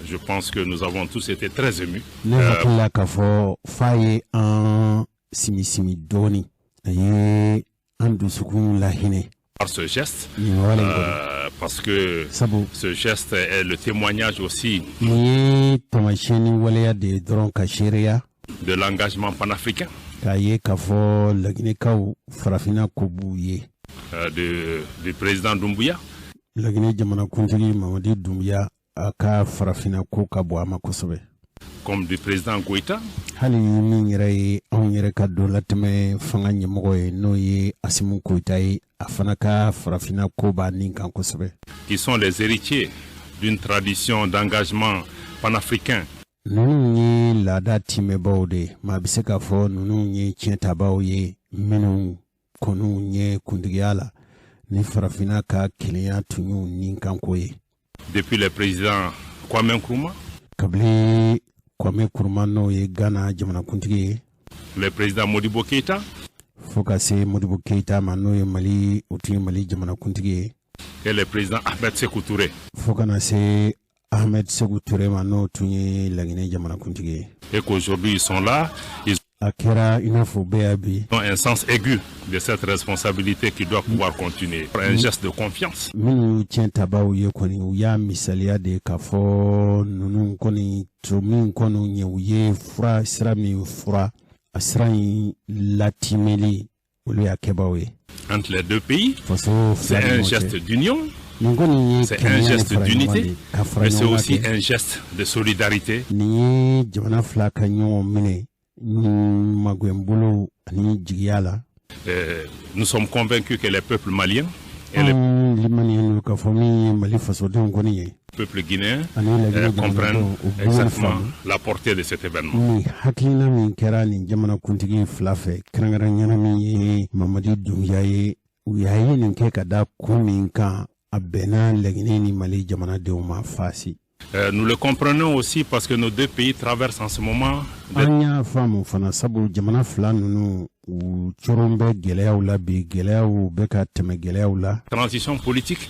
je pense que nous avons tous été très émus. Ne hakili la k'a fɔ f'a ye an simisimi dɔɔni, a ye an dusukun lahinɛ par ce geste, nin wale in kɔni, parce que sabu ce geste est le témoignage aussi nin ye taamasiyɛn ni waleya de ye dɔrɔn ka seereya de l'engagement panafricain k'a ye k'a fɔ Laginɛkaw, farafinna ko b'u ye du président Doumbouya. Laginɛ jamanakuntigi Mamadi Dunbiya, a ka farafinna ko ka bon a ma kosɛbɛ. Comme du président Goïta, Hali min yɛrɛ ye anw yɛrɛ ka dɔ latɛmɛ fanga ɲɛmɔgɔ ye, n'o ye Assimi Goïta ye, a fana ka farafinna ko b'a nin kan kosɛbɛ. Qui sont les héritiers d'une tradition d'engagement panafricain Ninnu ye laada timɛbaw de ye, maa bɛ se k'a fɔ ninnu ye tiɲɛtabaw ye, minnu kɔniw ye kuntigiya la ni farafinna ka kelenya tun y'u nin kanko ye. Depuis le président Kwame Nkrumah, Kabini Kwame Nkrumah, n'o ye Ghana jamanakuntigi ye, le président Modibo Keïta fo ka se Modibo Keyita ma, n'o ye Mali, o tun ye Mali jamanakuntigi ye, et le président Ahmed Sékou Touré. Fo ka na se Ahmed Sékou Touré ma, n'o tun ye Laginɛ jamanakuntigi ye. Et qu'aujourd'hui ils sont là, ils A kɛra i n'a fɔ bɛɛ y'a bi ont un sens aigu de cette responsabilité qui doit pouvoir continuer. Un geste de confiance. Minnu y'u tiɲɛ tabaw ye kɔni, u y'a misaliya de k'a fɔ ninnu kɔni to min kɔni ɲɛ, u ye fura sira min fura, A sira in latimɛli, olu y'a kɛbaw ye. Entre les deux pays, c'est un geste d'union, c'est un geste d'unité, mais c'est aussi un geste de solidarité. Nin ye jamana fila ka ɲɔgɔn minɛ magɛnbolo ani jigiya la. Nous sommes convaincus que les peuples maliens et les limaniya k'a fɔ min ye Mali fasodenw kɔni ye, peuples guinéens comprennent exactement la portée de cet événement. Ni hakilina min kɛra nin jamanakuntigi fila fɛ, kɛrɛnkɛrɛnyana min ye Mamadi Dunbiya ye, u y'a ye nin kɛ ka da kun min kan, a bɛnna Laginɛ ni Mali jamanadenw ma faasi. Nous le comprenons aussi parce que nos deux pays traversent en ce moment. An y'a faamu fana, sabu jamana fila ninnu u coron bɛ gɛlɛyaw la bi, gɛlɛyaw bɛ ka tɛmɛ gɛlɛyaw la. Transition politique.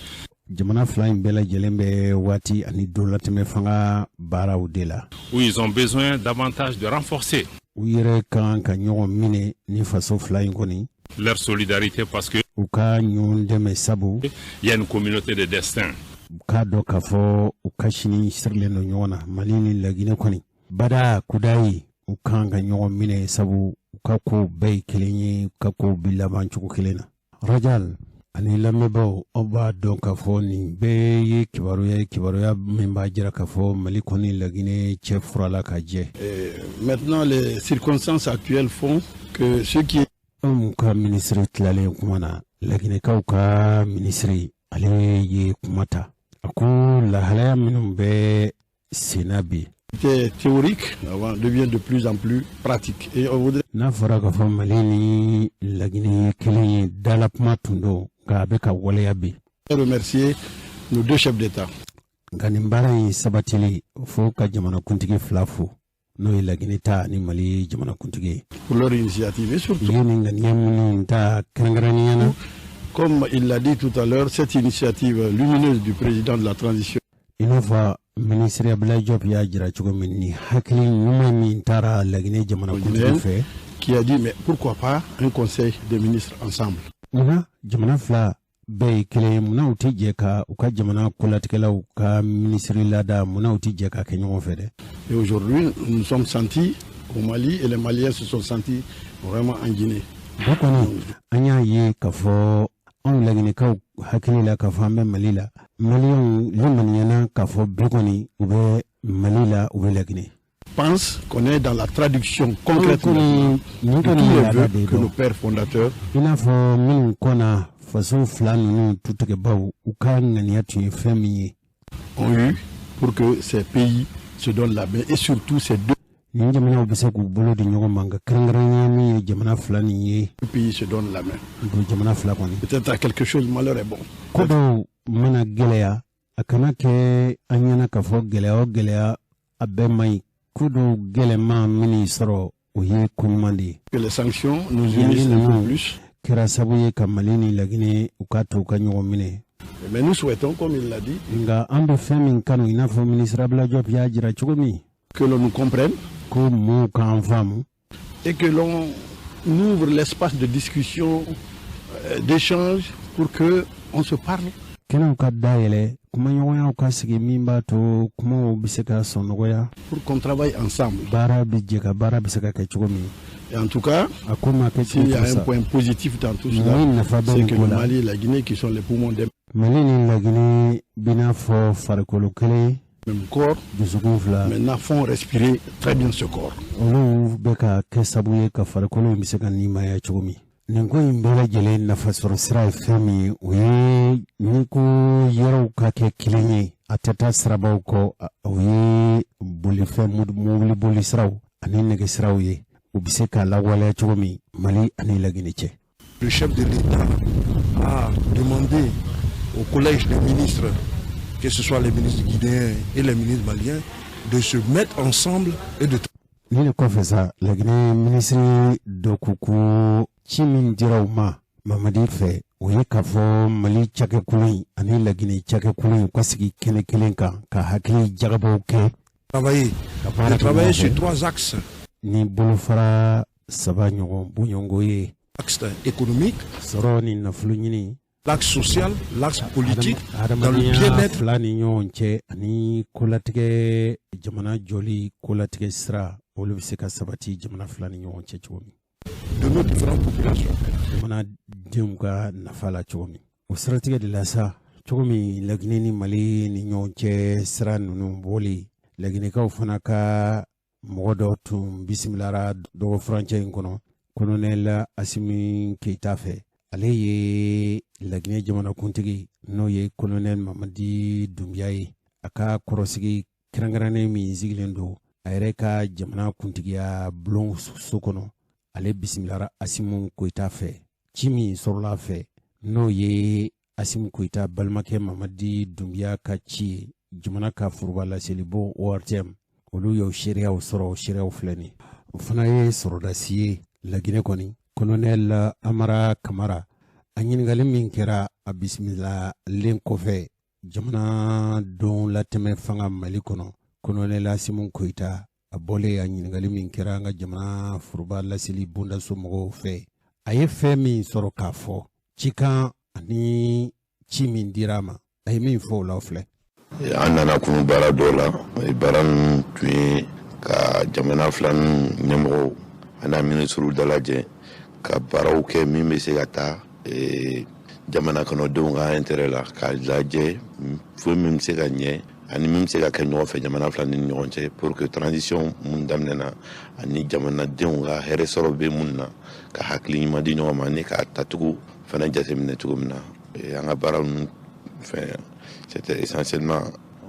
Jamana fila in bɛɛ lajɛlen bɛ waati ani donlatɛmɛ fanga baaraw de la. Où ils ont besoin davantage de renforcer. U yɛrɛ kan ka ɲɔgɔn minɛ ni faso fila in kɔni. Leur solidarité parce que. U ka ɲɔgɔn dɛmɛ, sabu. Il y a une communauté de destin. U k'a dɔn k'a fɔ u ka sini sirilen don ɲɔgɔn na. Mali ni Laginɛ kɔni, bada kudayi, u kan ka ɲɔgɔn minɛ, sabu u ka kow bɛɛ ye kelen ye, u ka kow bi laban cogo kelen na. Rajal ani lamɛnbaaw, aw b'a dɔn k'a fɔ nin bɛɛ ye kibaruya ye, kibaruya min b'a jira k'a fɔ Mali kɔni Laginɛ cɛ furala ka jɛ. Maintenant, les circonstances actuelles font que ce qui est Anw ka minisiri tilalen kuma na, Laginɛkaw ka minisiri, ale ye kuma ta, a ko lahalaya minnu bɛ senna bi était théorique avant devient de plus en plus pratique. Et on voudrait n'a fɔra k'a fɔ Mali ni Laginɛ ye kelen ye, dala kuma tun don, nka a bɛ ka waleya bi. remercier nos deux chefs d'État. Nka nin baara in sabatili, fo ka jamanakuntigi fila fo, n'o ye Laginɛ ta ni Mali jamanakuntigi ye. Pour leur initiative et surtout U ye nin ŋaniya minnu ta, kɛrɛnkɛrɛnnenya na, comme il l'a dit tout à l'heure, cette initiative lumineuse du président de la transition i n'a fɔ minisiri Abdoulaye Diop y'a jira cogo min, ni hakili ɲuman min taara Laginɛ jamanakuntigi fɛ, qui a dit: mais pourquoi pas un conseil des ministres ensemble. Munna jamana fila bɛɛ ye kelen ye, munna u tɛ jɛ ka u ka jamana kolatigɛlaw ka minisiri lada, munna u tɛ jɛ ka kɛ ɲɔgɔn fɛ dɛ? Et aujourd'hui, nous nous sommes sentis au Mali et les Maliens se sont sentis vraiment en Guinée. O kɔni, an y'a ye k'a fɔ anw Laginɛkaw hakili la k'a fɔ an bɛ Mali la, Maliyɛnw limaniyana k'a fɔ bi kɔni u bɛ Mali la, u bɛ Laginɛ. Pense qu'on est dans la traduction concrète de tous les vœux que nos pères fondateurs I n'a fɔ minnu kɔnna faso fila ninnu tutigɛbaw, u ka ŋaniya tun ye fɛn min ye, ont eu pour que ces pays se donnent la main et surtout ces deux nin jamanaw bɛ se k'u bolo di ɲɔgɔn ma, nka kɛrɛnkɛrɛnnenya min ye jamana fila nin ye, pays se donnent la main. Don jamana fila kɔni. Peut-être à quelque chose, malheur est bon. Ko dɔw mana gɛlɛya, a kana kɛ an ɲɛna k'a fɔ gɛlɛya o gɛlɛya a bɛɛ man ɲi. Ko dɔw gɛlɛman minnu sɔrɔ, o ye ko ɲuman de ye. Que les sanctions nous unissent un peu plus. Kɛra sababu ye ka Mali ni Laginɛ u ka to u ka ɲɔgɔn minɛ. Mais nous souhaitons, comme il l'a dit, Nka an bɛ fɛn min kanu, i n'a fɔ minisiri Abdoulaye Diop y'a jira cogo min, que l'on nous comprenne ko mɔɔw k'an faamu et que l'on ouvre l'espace de discussion, d'échange, pour que on se parle. Kɛnɛw ka dayɛlɛ, kumaɲɔgɔnyaw ka sigi min b'a to kumaw bɛ se ka sɔn nɔgɔya, pour qu'on travaille ensemble. Baara bɛ jɛ ka baara bɛ se ka kɛ cogo min. Et en tout cas, s'il y a un point positif dans tout cela, c'est que le Mali et la Guinée, qui sont les poumons des Mali ni Laginɛ bɛ n'a fɔ farikolo kelen, même corps, dusukun fila, maintenant font respirer très bien ce corps. Olu bɛ ka kɛ sababu ye ka farikolo in bɛ se ka nimaya cogo min. Nin ko in bɛɛ lajɛlen nafasɔrɔ sira ye fɛn min ye, o ye ni ko yɔrɔw ka kɛ kelen ye, a tɛ taa sirabaw kɔ, o ye bolifɛn, mobili boli siraw ani nɛgɛsiraw ye, u bɛ se k'a lawaleya cogo min Mali ani Laginɛ cɛ. Le chef de l'État a demandé au collège des ministres, que ce soit les ministres guinéens et les ministres maliens, de se mettre ensemble et de Nin de kɔfɛ sa, Laginɛ minisiri dɔ ko ko ci min dira u ma Mamadi fɛ, o ye k'a fɔ Mali cakɛkulu in ani Laginɛ cakɛkulu in u ka sigi kɛnɛ kelen kan ka hakili jagabɔw kɛ, travailler, de travailler sur trois axes. Ni bolofara saba ɲɔgɔn bɔɲɔgɔnko ye. L'axe économique, sɔrɔ ni nafolo ɲini, l'axe social, l'axe politique, dans le bien-être. Fila ni ɲɔgɔn cɛ ani kolatigɛ, jamana jɔli kolatigɛ sira, Olu bɛ se ka sabati jamana fila ni ɲɔgɔn cɛ cogo min, de nos différentes populations. Jamanadenw ka nafa la cogo min. O siratigɛ de la sa, cogo min Laginɛ ni Mali ni ɲɔgɔn cɛ sira ninnu bɔli, Laginɛkaw fana ka mɔgɔ dɔ tun bisimilara dɔgɔ furancɛ in kɔnɔ, Kolonɛli Asimi Keyita fɛ. Ale ye Laginɛ jamanakuntigi, n'o ye Kolonɛli Mamadi Dunbiya ye. A ka kɔrɔsigi kɛrɛnkɛrɛnnen min sigilen don a yɛrɛ ka jamana kuntigiya bulon so kɔnɔ, ale bisimilara Asimu Koyita fɛ. Ci min sɔrɔla a fɛ, n'o ye Asimu Koyita balimakɛ Mamadi Dunbiya ka ci ye, jamana ka foroba laselibon ORTM, olu y'o seereyaw sɔrɔ. Seereyaw filɛ nin. O fana ye sɔrɔdasi ye Laginɛ kɔni, Kolonɛli Amara Kamara. A ɲininkali min kɛra a bisimilalen kɔfɛ jamana don latɛmɛ fanga Mali kɔnɔ, Kolonɛli Asimu Koyita, a bɔlen, a ɲininkali min kɛra an ka jamana foroba laseli bondaso mɔgɔw fɛ, a ye fɛn min sɔrɔ k'a fɔ cikan ani ci min dira a ma, a ye min fɔ o la, o filɛ. An nana kunu baara dɔw la. Baara ninnu tun ye ka jamana fila ɲɛmɔgɔw an'a minisiriw dalajɛ ka baaraw kɛ min bɛ se ka taa jamana kɔnɔdenw ka intérêt la, k'a lajɛ foyi min bɛ se ka ɲɛ ani min bɛ se ka kɛ ɲɔgɔn fɛ jamana fila ni ɲɔgɔn cɛ, pour que transition mun daminɛna ani jamanadenw ka hɛrɛ sɔrɔ bɛ mun na, ka hakili ɲuman di ɲɔgɔn ma ani k'a tacogo fana jateminɛ cogo min na. An ka baara ninnu fɛn, c'était essentiellement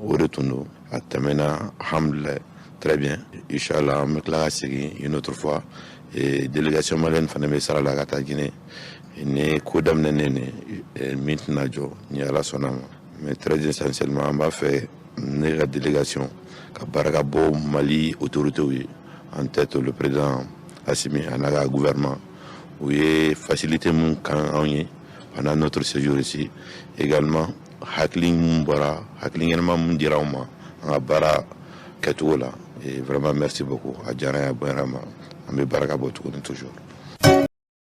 o de tun don. A tɛmɛna, alhamdulilayi, très bien. Inchallah, an bɛ tila ka segin une autre fois. Et délégation malienne fana bɛ sira la ka taa Guinée. Ni ko daminɛnen nin min tɛna jɔ ni Ala sɔnna ma. Mais très essentiellement, an b'a fɛ ne ka délégation ka barika bɔ Mali autorités ye, en tête le président Assimi a n'a ka gouvernement. U ye facilité mun kan anw ye pendant notre séjour ici, également hakili mun bɔra, hakili ɲɛnama mun dira anw ma an ka baara kɛcogo la, et vraiment merci beaucoup. A diyara n ye, a bonyara ma. An bɛ barika bɔ tuguni toujours.